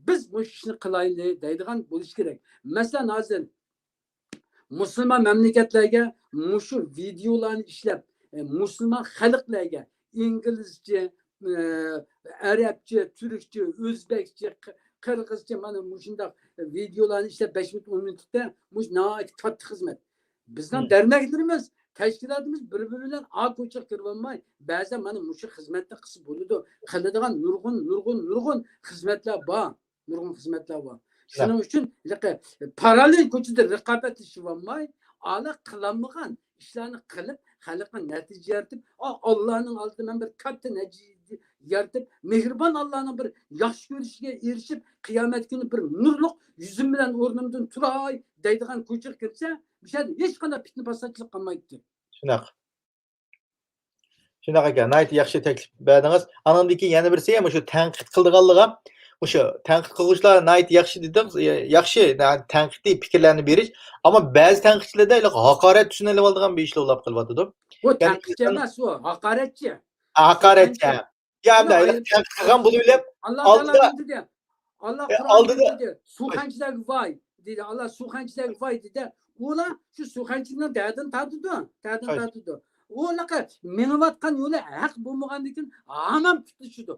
بىز مۇشۇ ئىشنى قىلايلى دەيدىغان بولۇش كېرەك. مەسىلەن، ھازىر مۇسۇلمان مەملىكەتلەرگە مۇشۇ ۋىدېئولارنى ئىشلەپ، ئە، مۇسۇلمان خەلقلەرگە ئىنگلىزچە، ئە، ئەرەبچە، تۈركچە، ئۆزبەكچە، قى-، قىرغىزچە مانا مۇشۇنداق ۋىدېئولارنى ئىشلەپ، بەش مىنۇت، ئون مىنۇتتا مۇشۇ ناھايىتى كاتتا خىزمەت. بىزنىڭ دەرنەكلىرىمىز تەشكىلاتىمىز بىر-بىرى بىلەن ئا كوچىغا كىرىۋالماي، بەزەن مانا مۇشۇ خىزمەتنى قىلسا بولىدۇ. قىلىدىغان نۇرغۇن، نۇرغۇن، نۇرغۇن خىزمەتلەر بار. نۇرغۇن خىزمەتلەر بار. شۇنىڭ ئۈچۈن ھېلىقى پاراللېل كوچىدا رىقابەتلىشىۋالماي، ئالا قىلالمىغان ئىشلارنى قىلىپ، خەلققە نەتىجە يارىتىپ، ئا، ئاللانىڭ ئالدىدا مەن بىر كاتتا نەتىجە يارىتىپ، مېھرىبان ئاللانىڭ بىر ياخشى كۆرۈشىگە ئېرىشىپ، قىيامەت كۈنى بىر نۇرلۇق يۈزۈم بىلەن ئورنۇمدىن تۇراي دەيدىغان كوچىغا كىرسە، مۇشۇ يەردە ھېچقانداق پىتنە پاساتچىلىق قالمايتتى. شۇنداق. شۇنداق ئاكا، ناھايىتى ياخشى تەكلىپ بەردىڭىز. ئانىڭدىن كېيىن يەنە بىرسى، مۇشۇ تەنقىد قىلىدىغانلىقى، مۇشۇ تەنقىد قىلغۇچىلار ناھايىتى ياخشى دېدىڭىز، ياخشى، تەنقىدىي پىكىرلەرنى بېرىش. ئەمما بەزى تەنقىدچىلەردە ھاقارەت تۈسىنى ئېلىۋالىدىغان بىر ئىشلار بولۇپ قېلىۋاتىدۇ. بۇ تەنقىدچى ئەمەس، ئۇ ھاقارەتچى. ھاقارەتچى. يا، تەنقىد قىلغان بولۇۋېلىپ، ئاللا تائالا دېدى. ئاللا قۇرئاندا دېدى. سۇخەنچىلەرگە ۋاي دېدى. ئاللا سۇخەنچىلەرگە ۋاي دېدى. ئۇلار شۇ سۇخەنچىلەرنىڭ دەردىنى تارتىدۇ. دەردىنى تارتىدۇ. ئۇلارغا مېڭىۋاتقان يولى ھەق بولمىغاندىن كېيىن ھامان پۇتلىشىدۇ.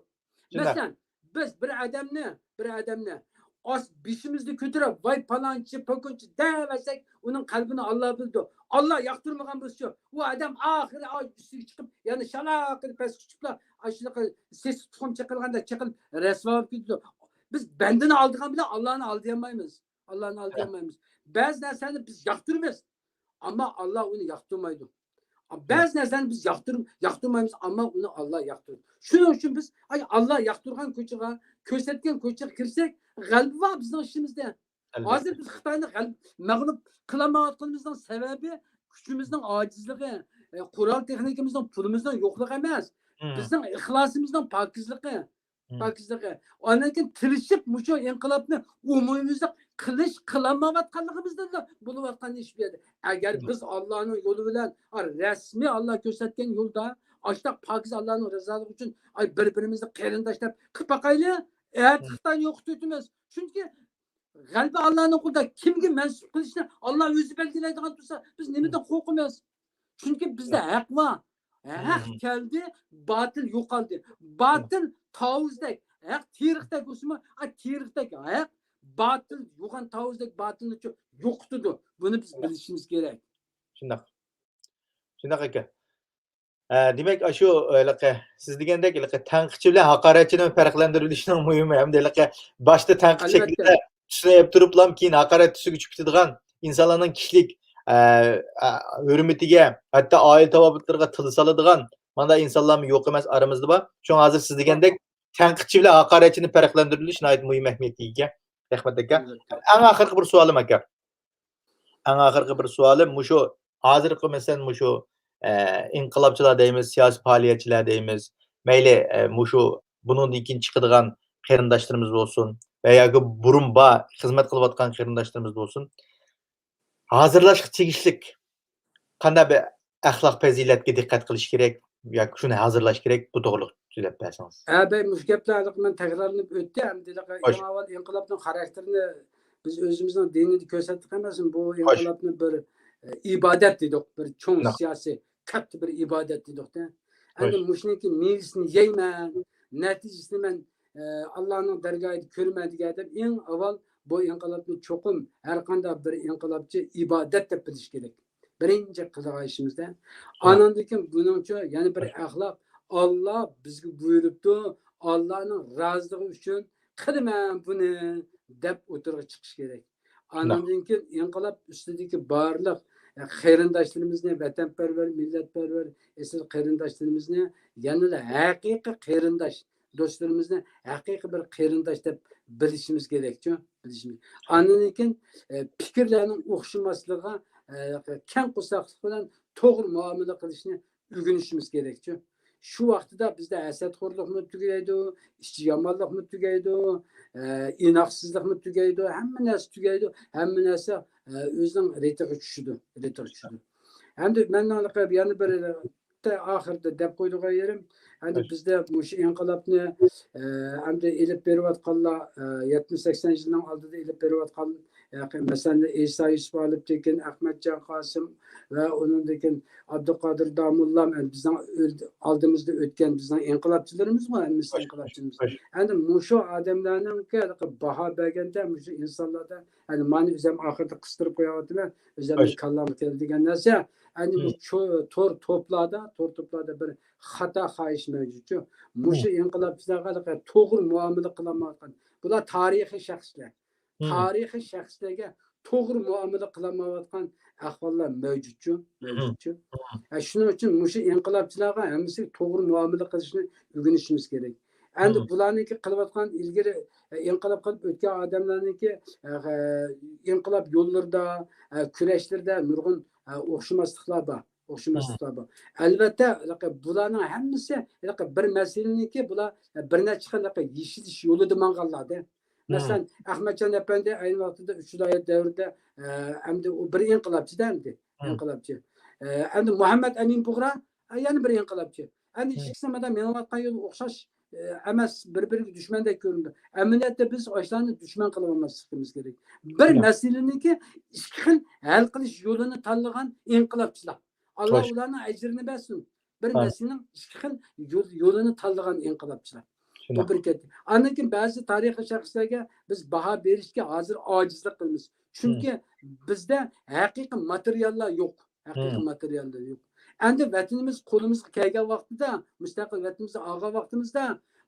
مەسىلەن، بىز بىر ئادەمنى، بىر ئادەمنى ئاس بېشىمىزنى كۆتۈرۈپ، ۋاي پالانچى، پوكۇنچى دەۋەرسەك، ئۇنىڭ قەلبىنى ئاللا بىلىدۇ. ئاللا ياقتۇرمىغان بولسىچۇ، ئۇ ئادەم ئاخىرى ئا، ئۈستىگە چىقىپ، يەنە شالاققىدە پەسكە چۈشۈپلا، ئاشۇنداق سېسىق تۇخۇم چېقىلغاندا چېقىلىپ رەسۋا بولۇپ كېتىدۇ. بىز بەندىنى ئالدىغان بىلەن ئاللانى ئالدىيالمايمىز. ئاللانى ئالدىيالمايمىز. بەزى نەرسىلەرنى بىز ياقتۇرىمىز. ئەمما ئاللا ئۇنى ياقتۇرمايدۇ. بەزى نەرسىلەرنى بىز ياقتۇر-، ياقتۇرمايمىز، ئەمما ئۇنى ئاللا ياقتۇرىدۇ. شۇنىڭ ئۈچۈن بىز، ئاي، ئاللا ياقتۇرغان كوچىغا، كۆرسەتكەن كوچىغا كىرسەك، غەلىبە بار بىزنىڭ ئىشىمىزدە. ھازىر بىز خىتاينى غەل-، مەغلۇپ قىلالمايۋاتقىنىمىزنىڭ سەۋەبى كۈچىمىزنىڭ ئاجىزلىقى، ئە، قورال تېخنىكىمىزنىڭ، پۇلىمىزنىڭ يوقلۇقى ئەمەس. بىزنىڭ ئىخلاسىمىزنىڭ پاكىزلىقى. پاكىزلىقى. ئاندىن كېيىن تىرىشىپ مۇشۇ ئىنقىلابنى ئومۇميۈزلۈك قىلىش، قىلالمايۋاتقانلىقىمىزدىنلا بولۇۋاتقان ئىش بۇ يەردە. ئەگەر بىز ئاللانىڭ يولى بىلەن، ئا، رەسمىي ئاللا كۆرسەتكەن يولدا، ئاشۇنداق پاكىز ئاللانىڭ رىزالىقى ئۈچۈن، ئاي، بىر-بىرىمىزنى قېرىنداش دەپ قىلىپ باقايلى، ئەتە خىتاينى يوقىتىۋېتىمىز. چۈنكى غەلىبە ئاللانىڭ قولىدا. كىمگە مەنسۇپ قىلىشنى ئاللا ئۆزى بەلگىلەيدىغان تۇرسا، بىز نېمىدىن قورقىمىز؟ چۈنكى بىزدە ھەق بار. ھەق كەلدى، باتىل يوقالدى. باتىل تاۋۇزدەك، ھەق تېرىقتەك بولسىمۇ، ئا، تېرىقتەك ھەق، باتىل يوغان تاۋۇزدەك باتىلنى چۆ-، يوقىتىدۇ. بۇنى بىز بىلىشىمىز كېرەك. شۇنداق. شۇنداق ئاكا. ئە، دېمەك، ئاشۇ، ھېلىقى سىز دېگەندەك، ھېلىقى تەنقىدچى بىلەن ھاقارەتچىنى پەرقلەندۈرۈۋېلىشنىڭ مۇھىمى ھەمدە ھېلىقى باشتا تەنقىد شەكلىدە تۈسىنى ئېلىپ تۇرۇپلا، كېيىن ھاقارەت تۈسىگە چۈشۈپ كېتىدىغان، ئىنسانلارنىڭ كىشىلىك، ئە، ئە، ھۆرمىتىگە، ھەتتا ئائىلە تاۋابىئاتلىرىغا تىل سالىدىغان مانداق ئىنسانلارمۇ يوق ئەمەس ئارىمىزدا بار. شۇڭا ھازىر سىز دېگەندەك تەنقىدچى بىلەن ھاقارەتچىنى پەرقلەندۈرۈۋېلىش ناھايىتى مۇھىم ئەھمىيەتكە ئىگە. رەھمەت ئاكا. ئەڭ ئاخىرقى بىر سوئالىم ئاكا. ئەڭ ئاخىرقى بىر سوئالىم مۇشۇ ھازىرقى، مەسىلەن، مۇشۇ، ئە، ئىنقىلابچىلار دەيمىز، سىياسىي پائالىيەتچىلەر دەيمىز، مەيلى، ئە، مۇشۇ بۇنىڭدىن كېيىن چىقىدىغان قېرىنداشلىرىمىز بولسۇن ۋە ياكى بۇرۇن بار خىزمەت قىلىۋاتقان قېرىنداشلىرىمىز بولسۇن، ھازىرلاشقا تېگىشلىك قانداق بىر ئەخلاق پەزىلەتكە دىققەت قىلىش كېرەك ياكى شۇنى ھازىرلاش كېرەك، بۇ توغرىلىق سۆزلەپ بەرسىڭىز. ھە، بەي، مۇشۇ گەپلەر ھېلىقى مەن تەكرارلىنىپ ئۆتتى. ئەمدى ھېلىقى ئەڭ ئاۋۋال ئىنقىلابنىڭ خاراكتېرىنى بىز ئۆزىمىزنىڭ دىنىدا كۆرسەتتۇق ئەمەسمۇ؟ بۇ ئىنقىلابنى بىر، ئە، ئىبادەت دېدۇق، بىر چوڭ سىياسىي كاتتا بىر ئىبادەت دېدۇق-دە. ئەمدى مۇشۇنىڭكى مېۋىسىنى يەيمەن، نەتىجىسىنى مەن، ئە، ئاللانىڭ دەرگاھىدا كۆرىمەن دېگەن ئادەم ئەڭ ئاۋۋال بۇ ئىنقىلابنى چوقۇم ھەر قانداق بىر ئىنقىلابچى ئىبادەت دەپ بىلىشى كېرەك. بىرىنچى قىلىدىغان ئىشىمىزدە. ئاندىن كېيىن بۇنىڭچۇ يەنە بىر ئەخلاق، ئاللا بىزگە بۇيرۇپتۇ، ئاللانىڭ رازىلىقى ئۈچۈن قىلىمەن بۇنى دەپ ئوتتۇرىغا چىقىش كېرەك. ئاندىن كېيىن ئىنقىلاب ئۈستىدىكى بارلىق، ئە، قېرىنداشلىرىمىزنى، ۋەتەنپەرۋەر، مىللەتپەرۋەر ئېسىل قېرىنداشلىرىمىزنى يەنىلا ھەقىقىي قېرىنداش دوستلىرىمىزنى ھەقىقىي بىر قېرىنداش دەپ بىلىشىمىز كېرەكچۇ، بىلىشىمىز. ئاندىن كېيىن، ئە، پىكىرلەرنىڭ ئوخشىماسلىقىغا، ئە، كەڭ قورساقلىق بىلەن توغرا مۇئامىلە قىلىشنى ئۆگىنىشىمىز كېرەكچۇ. شۇ ۋاقتىدا بىزدە ھەسەتخورلۇقمۇ تۈگەيدۇ، ئىچى يامانلىقمۇ تۈگەيدۇ، ئە، ئىناقسىزلىقمۇ تۈگەيدۇ، ھەممە نەرسە تۈگەيدۇ، ھەممە نەرسە، ئە، ئۆزىنىڭ رېتىغا چۈشىدۇ، رېتىغا چۈشىدۇ. ئەمدى مەن يەنە بىر ئاخىردا دەپ قويىدىغان يېرىم، ئەمدى بىزدە مۇشۇ ئىنقىلابنى، ئە، ئەمدى ئېلىپ بېرىۋاتقانلار، ئە، يەتمىش سەكسەن يىلنىڭ ئالدىدا ئېلىپ بېرىۋاتقان، ياقى مەسىلەن، ئىسا يۈسۈپ ئالىپتىكىن، ئەخمەتجان قاسىم ۋە ئۇنىڭدىن كېيىن ئابدۇقادىر داموللام، ئەمدى بىزنىڭ ئۆل-، ئالدىمىزدا ئۆتكەن بىزنىڭ ئىنقىلابچىلىرىمىزمۇ، ھەممىسى ئىنقىلابچىلىرىمىز. ئەمدى مۇشۇ ئادەملەرنىڭكى ھېلىقى باھا بەرگەندە، مۇشۇ ئىنسانلاردا، يەنى مانا ئۆزۈم ئاخىرىدا قىستۇرۇپ قويۇۋاتىمەن، ئۆزۈمنىڭ كاللامغا كەلدى دېگەن نەرسە، يەنى بۇ چو-، تور توپلاردا، تور توپلاردا بىر خاتا خاھىش مەۋجۇتچۇ. مۇشۇ ئىنقىلابچىلارغا ھېلىقى توغرا مۇئامىلە قىلالمايۋاتقان. بۇلار تارىخىي شەخسلەر. تارىخىي شەخسلەرگە توغرا مۇئامىلە قىلالمايۋاتقان ئەھۋاللار مەۋجۇتچۇ، مەۋجۇتچۇ. ھە، شۇنىڭ ئۈچۈن مۇشۇ ئىنقىلابچىلارغا ھەممىسىگە توغرا مۇئامىلە قىلىشنى ئۆگىنىشىمىز كېرەك. ئەمدى بۇلارنىڭكى قىلىۋاتقان ئىلگىرى، ئە، ئىنقىلاب قىلىپ ئۆتكەن ئادەملەرنىڭكى، ئە، ئە، ئىنقىلاب يوللىرىدا، ئە، كۈرەشلىرىدە نۇرغۇن، ئە، ئوخشىماسلىقلار بار. ئوخشىماسلىقلار بار. ئەلۋەتتە، ھېلىقى بۇلارنىڭ ھەممىسى ھېلىقى بىر مەسىلىنىڭكى بۇلار بىر نەچچە خىل ھېلىقى يېشىلىش يولىدا ماڭغانلار-دە. مەسىلەن، ئەخمەتجان ئەپەندى ئەينى ۋاقتىدا ئۈچ ۋىلايەت دەۋرىدە، ئە، ئەمدى ئۇ بىر ئىنقىلابچى-دە ئەمدى. ئىنقىلابچى. ئە، ئەمدى مۇھەممەد ئەمىن بۇغرا، ئە، يەنە بىر ئىنقىلابچى. ئەمدى ئىككىسى مانا مېڭىۋاتقان يول ئوخشاش، ئە، ئەمەس، بىر-بىرىگە دۈشمەندەك كۆرۈنىدۇ. ئەمەلىيەتتە بىز ئاشۇلارنى دۈشمەن قىلىۋالماسلىقىمىز كېرەك. بىر مەسىلىنىڭكى ئىككى خىل ھەل قىلىش يولىنى تاللىغان ئىنقىلابچىلار. ئاللا ئۇلارنىڭ ئەجرىنى بەرسۇن. بىر مەسىلىنىڭ ئىككى خىل يول-، يولىنى تاللىغان ئىنقىلابچىلار. بۇ بىر كەتتى. ئاندىن كېيىن بەزى تارىخىي شەخسلەرگە بىز باھا بېرىشكە ھازىر ئاجىزلىق قىلىمىز. چۈنكى بىزدە ھەقىقىي ماتېرىياللار يوق. ھەقىقىي ماتېرىياللار يوق. ئەمدى ۋەتىنىمىز قولىمىزغا كەلگەن ۋاقتىدا، مۇستەقىل ۋەتىنىمىزنى ئالغان ۋاقتىمىزدا،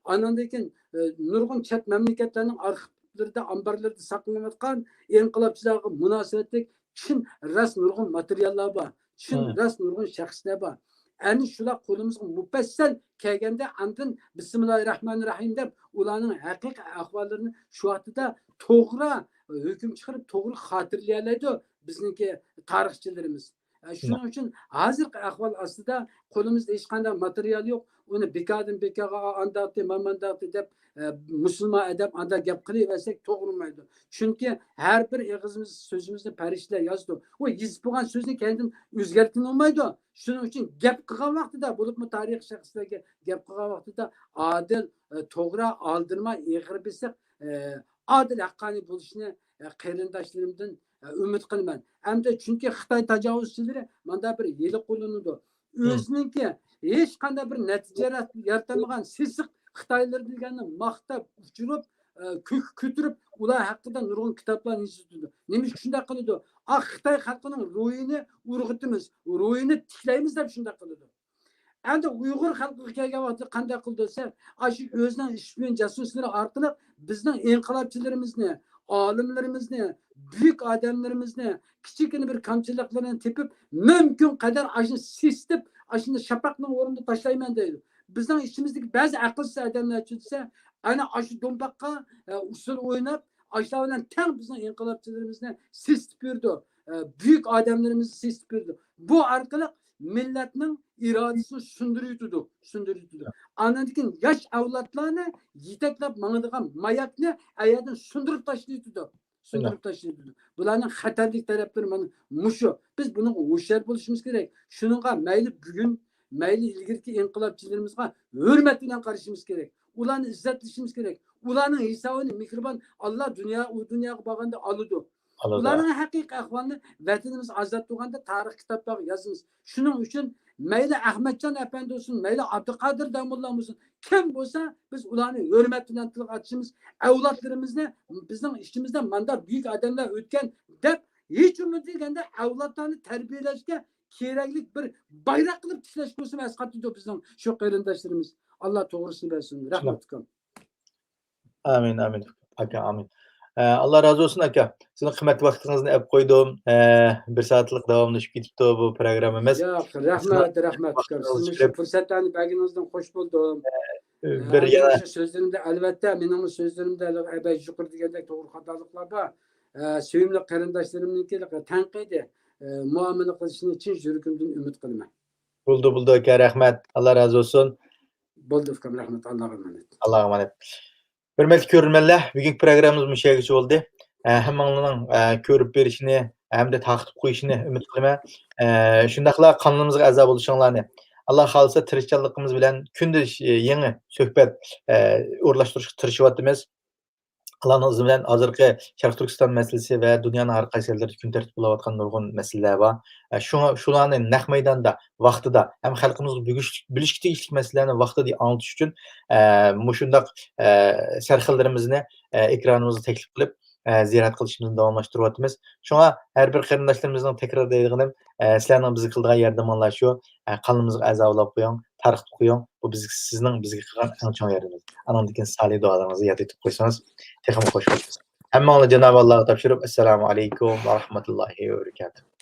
ئاندىن كېيىن، ئە، نۇرغۇن چەت مەملىكەتلەرنىڭ ئارخىپلىرىدا، ئامبارلىرىدا ساقلىنىۋاتقان ئىنقىلابچىلارغا مۇناسىۋەتلىك چىن راست نۇرغۇن ماتېرىياللار بار. چىن راست نۇرغۇن شەخسلەر بار. ئەنە شۇلار قولىمىزغا مۇپەسسەل كەلگەندە، ئاندىن بىسمىللاھىررەھمانىررەھىم دەپ، ئۇلارنىڭ ھەقىقىي ئەھۋاللىرىنى شۇ ۋاقتىدا توغرا ھۆكۈم چىقىرىپ، توغرا خاتىرىلىيەلەيدۇ بىزنىڭكى تارىخچىلىرىمىز. ئە، شۇنىڭ ئۈچۈن ھازىرقى ئەھۋال ئاستىدا قولىمىزدا ھېچقانداق ماتېرىيال يوق. ئۇنى بىكاردىن بىكارغا ئانداقتى، مامانداقتى دەپ، ئە، مۇسۇلمان ئەدەپ ئانداق گەپ قىلىۋەرسەك توغرىلمايدۇ. چۈنكى ھەر بىر ئېغىزىمىز، سۆزىمىزنى پەرىشتىلەر يازىدۇ. ئۇ يېزىپ بولغان سۆزنى كەينىدىن ئۆزگەرتكىلى بولمايدۇ. شۇنىڭ ئۈچۈن گەپ قىلغان ۋاقتىدا، بولۇپمۇ تارىخىي شەخسلەرگە گەپ قىلغان ۋاقتىدا ئادىل، ئە، توغرا، ئالدىرىماي، ئېغىر بېسىق، ئە، ئادىل ھەققانىي بولۇشنى، ئە، قېرىنداشلىرىمدىن، ئە، ئۈمىد قىلىمەن. ئەمدى چۈنكى خىتاي تاجاۋۇزچىلىرى ماندا بىر ھىيلە قوللىنىدۇ. ئۆزىنىڭكى ھېچقانداق بىر نەتىجە يارات-، يارىتالمىغان سېسىق خىتايلىرى دېگەننى ماختاپ، ئۇچۇرۇپ، ئە، كۆككە كۆتۈرۈپ، ئۇلار ھەققىدە نۇرغۇن كىتابلارنى يېزىۋېتىدۇ. نېمە ئۈچۈن شۇنداق قىلىدۇ؟ ئا، خىتاي خەلقىنىڭ روھىنى ئۇرغۇتىمىز، روھىنى تىكلەيمىز دەپ شۇنداق قىلىدۇ. ئەمدى ئۇيغۇر خەلقىگە كەلگەن ۋاقىتتا قانداق قىلىدۇ دېسە، ئاشۇ ئۆزىنىڭ ئىشپىيون جاسۇسلىرى ئارقىلىق بىزنىڭ ئىنقىلابچىلىرىمىزنى، ئالىملىرىمىزنى، بۈيۈك ئادەملىرىمىزنى، كىچىككىنە بىر كەمچىلىكلىرىنى تېپىپ، مۇمكىن قەدەر ئاشۇنى سېسىتىپ، ئاشۇنى شاپاقنىڭ ئورنىدا تاشلايمەن دەيدۇ. بىزنىڭ ئىچىمىزدىكى بەزى ئەقىلسىز ئادەملەر چۈشسە، ئەنە ئاشۇ دومباققا، ئە، ئۇسسۇل ئويناپ، ئاشۇلار بىلەن تەڭ بىزنىڭ ئىنقىلابچىلىرىمىزنى سېسىتىپ يۈرىدۇ. ئە، بۈيۈك ئادەملىرىمىزنى سېسىتىپ يۈرىدۇ. بۇ ئارقىلىق مىللەتنىڭ ئىرادىسىنى سۇندۇرۇۋېتىدۇ، سۇندۇرۇۋېتىدۇ. ئاندىن كېيىن ياش ئەۋلادلارنى يېتەكلەپ ماڭىدىغان ماياكنى ئەيەردىن سۇندۇرۇپ تاشلىۋېتىدۇ. سۇندۇرۇپ تاشلىۋېتىدۇ. بۇلارنىڭ خەتەرلىك تەرەپلىرى مانا مۇشۇ. بىز بۇنىڭغا ھوشيار بولۇشىمىز كېرەك. شۇنىڭغا مەيلى بۈگۈن، مەيلى ئىلگىرىكى ئىنقىلابچىلىرىمىزغا ھۆرمەت بىلەن قارىشىمىز كېرەك. ئۇلارنى ئىززەتلىشىمىز كېرەك. ئۇلارنىڭ ھېسابىنى مېھرىبان ئاللا دۇنيا، ئۇ دۇنياغا بارغاندا ئالىدۇ. ئالىدۇ. ئۇلارنىڭ ھەقىقىي ئەھۋالىنى ۋەتىنىمىز ئازاد بولغاندا تارىخ كىتابلارغا يازىمىز. شۇنىڭ ئۈچۈن مەيلى ئەخمەتجان ئەپەندى بولسۇن، مەيلى ئابدۇقادىر داموللا بولسۇن، كىم بولسا، بىز ئۇلارنى ھۆرمەت بىلەن تىلغا ئاتىشىمىز، ئەۋلادلىرىمىزنى، بىزنىڭ ئىچىمىزدە ماندا بۈيۈك ئادەملەر ئۆتكەن دەپ، ھېچ بولمىدى دېگەندە ئەۋلادلارنى تەربىيەلەشكە كېرەكلىك بىر بايراق قىلىپ تىكلەش بولسىمۇ ئەسقاتىدۇ بىزنىڭ شۇ قېرىنداشلىرىمىز. ئاللا توغرىسىنى بەرسۇن. رەھمەت ئۇكام. ئامىن، ئامىن. ئاكا، ئامىن. ئە، ئاللا رازى بولسۇن، ئاكا. سىزنىڭ قىممەتلىك ۋاقتىڭىزنى ئەپ قويدۇم. ئە، بىر سائەتلىك داۋاملىشىپ كېتىپتۇ بۇ پروگراممىمىز. ياق، رەھمەت، رەھمەت، ئۇكام. سىزنىڭ شۇ پۇرسەتلەرنى بەرگىنىڭىزدىن خوش بولدۇم. ئە، بىر ئە، يەنە شۇ سۆزلىرىمدە، ئەلۋەتتە، مېنىڭمۇ سۆزلىرىمدە ھېلىقى ئەبەي يۇقىرى دېگەندەك توغرا خاتالىقلار بار. ئە، سۆيۈملۈك قېرىنداشلىرىمنىڭكى ھېلىقى تەنقىدىي، ئە، مۇئامىلە قىلىشىنى چىن يۈرىكىمدىن ئۈمىد قىلىمەن. بولدى، بولدى، ئاكا، رەھمەت. ئاللا رازى بولسۇن. بولدى ئۇكام، رەھمەت، ئاللاغا ئامانەت. ئاللاغا ئامانەت. ھۆرمەتلىك كۆرۈرمەنلەر، بۈگۈنكى پروگراممىمىز مۇشۇ يەرگىچە بولدى. ئە، ھەممىڭلارنىڭ، ئە، كۆرۈپ بېرىشىنى ھەمدە تارقىتىپ قويۇشىنى ئۈمىد قىلىمەن. ئە، شۇنداقلا قانىلىمىزغا ئەزا بولۇشۇڭلارنى، ئاللا خالىسا تىرىشچانلىقىمىز بىلەن كۈندە، ئە، يېڭى سۆھبەت، ئە، ئورۇنلاشتۇرۇشقا تىرىشىۋاتىمىز. ئاللانىڭ ئىزنى بىلەن ھازىرقى شەرقىي تۈركىستان مەسىلىسى ۋە دۇنيانىڭ ھەر قايسى يەرلىرىدە كۈن تەرتىپكە بولۇۋاتقان نۇرغۇن مەسىلىلەر بار. ئە، شۇڭا شۇلارنى نەق مەيداندا، ۋاقتىدا ھەم خەلقىمىزغا بۈگۈش-، بىلىشكە تېگىشلىك مەسىلىلەرنى ۋاقتىدا ئاڭلىتىش ئۈچۈن، ئە، مۇشۇنداق، ئە، سەرخىللىرىمىزنى، ئە، ئېكرانىمىزغا تەكلىپ قىلىپ، ئە، زىيارەت قىلىشىمىزنى داۋاملاشتۇرۇۋاتىمىز. شۇڭا ھەر بىر قېرىنداشلىرىمىزنىڭ تەكرار دەيدىغىنىم، ئە، سىلەرنىڭ بىزگە قىلىدىغان ياردىمىڭلار شۇ، ئە، قانىلىمىزغا ئەزا بولاپ قويۇڭ، تارقىتىپ قويۇڭ. بۇ بىز، سىزنىڭ بىزگە قىلغان ئەڭ چوڭ ياردىمىڭىز. ئانىڭدىن كېيىن سالىھ دۇئالىرىڭىزنى ياد ئېتىپ قويسىڭىز تېخىمۇ خوش بولىمىز. ھەممىڭلارنى جانابى ئاللاغا تاپشۇرۇپ، ئەسسالامۇ ئەلەيكۇم ۋە رەھمەتۇللاھى ۋە بەرىكاتۇھ.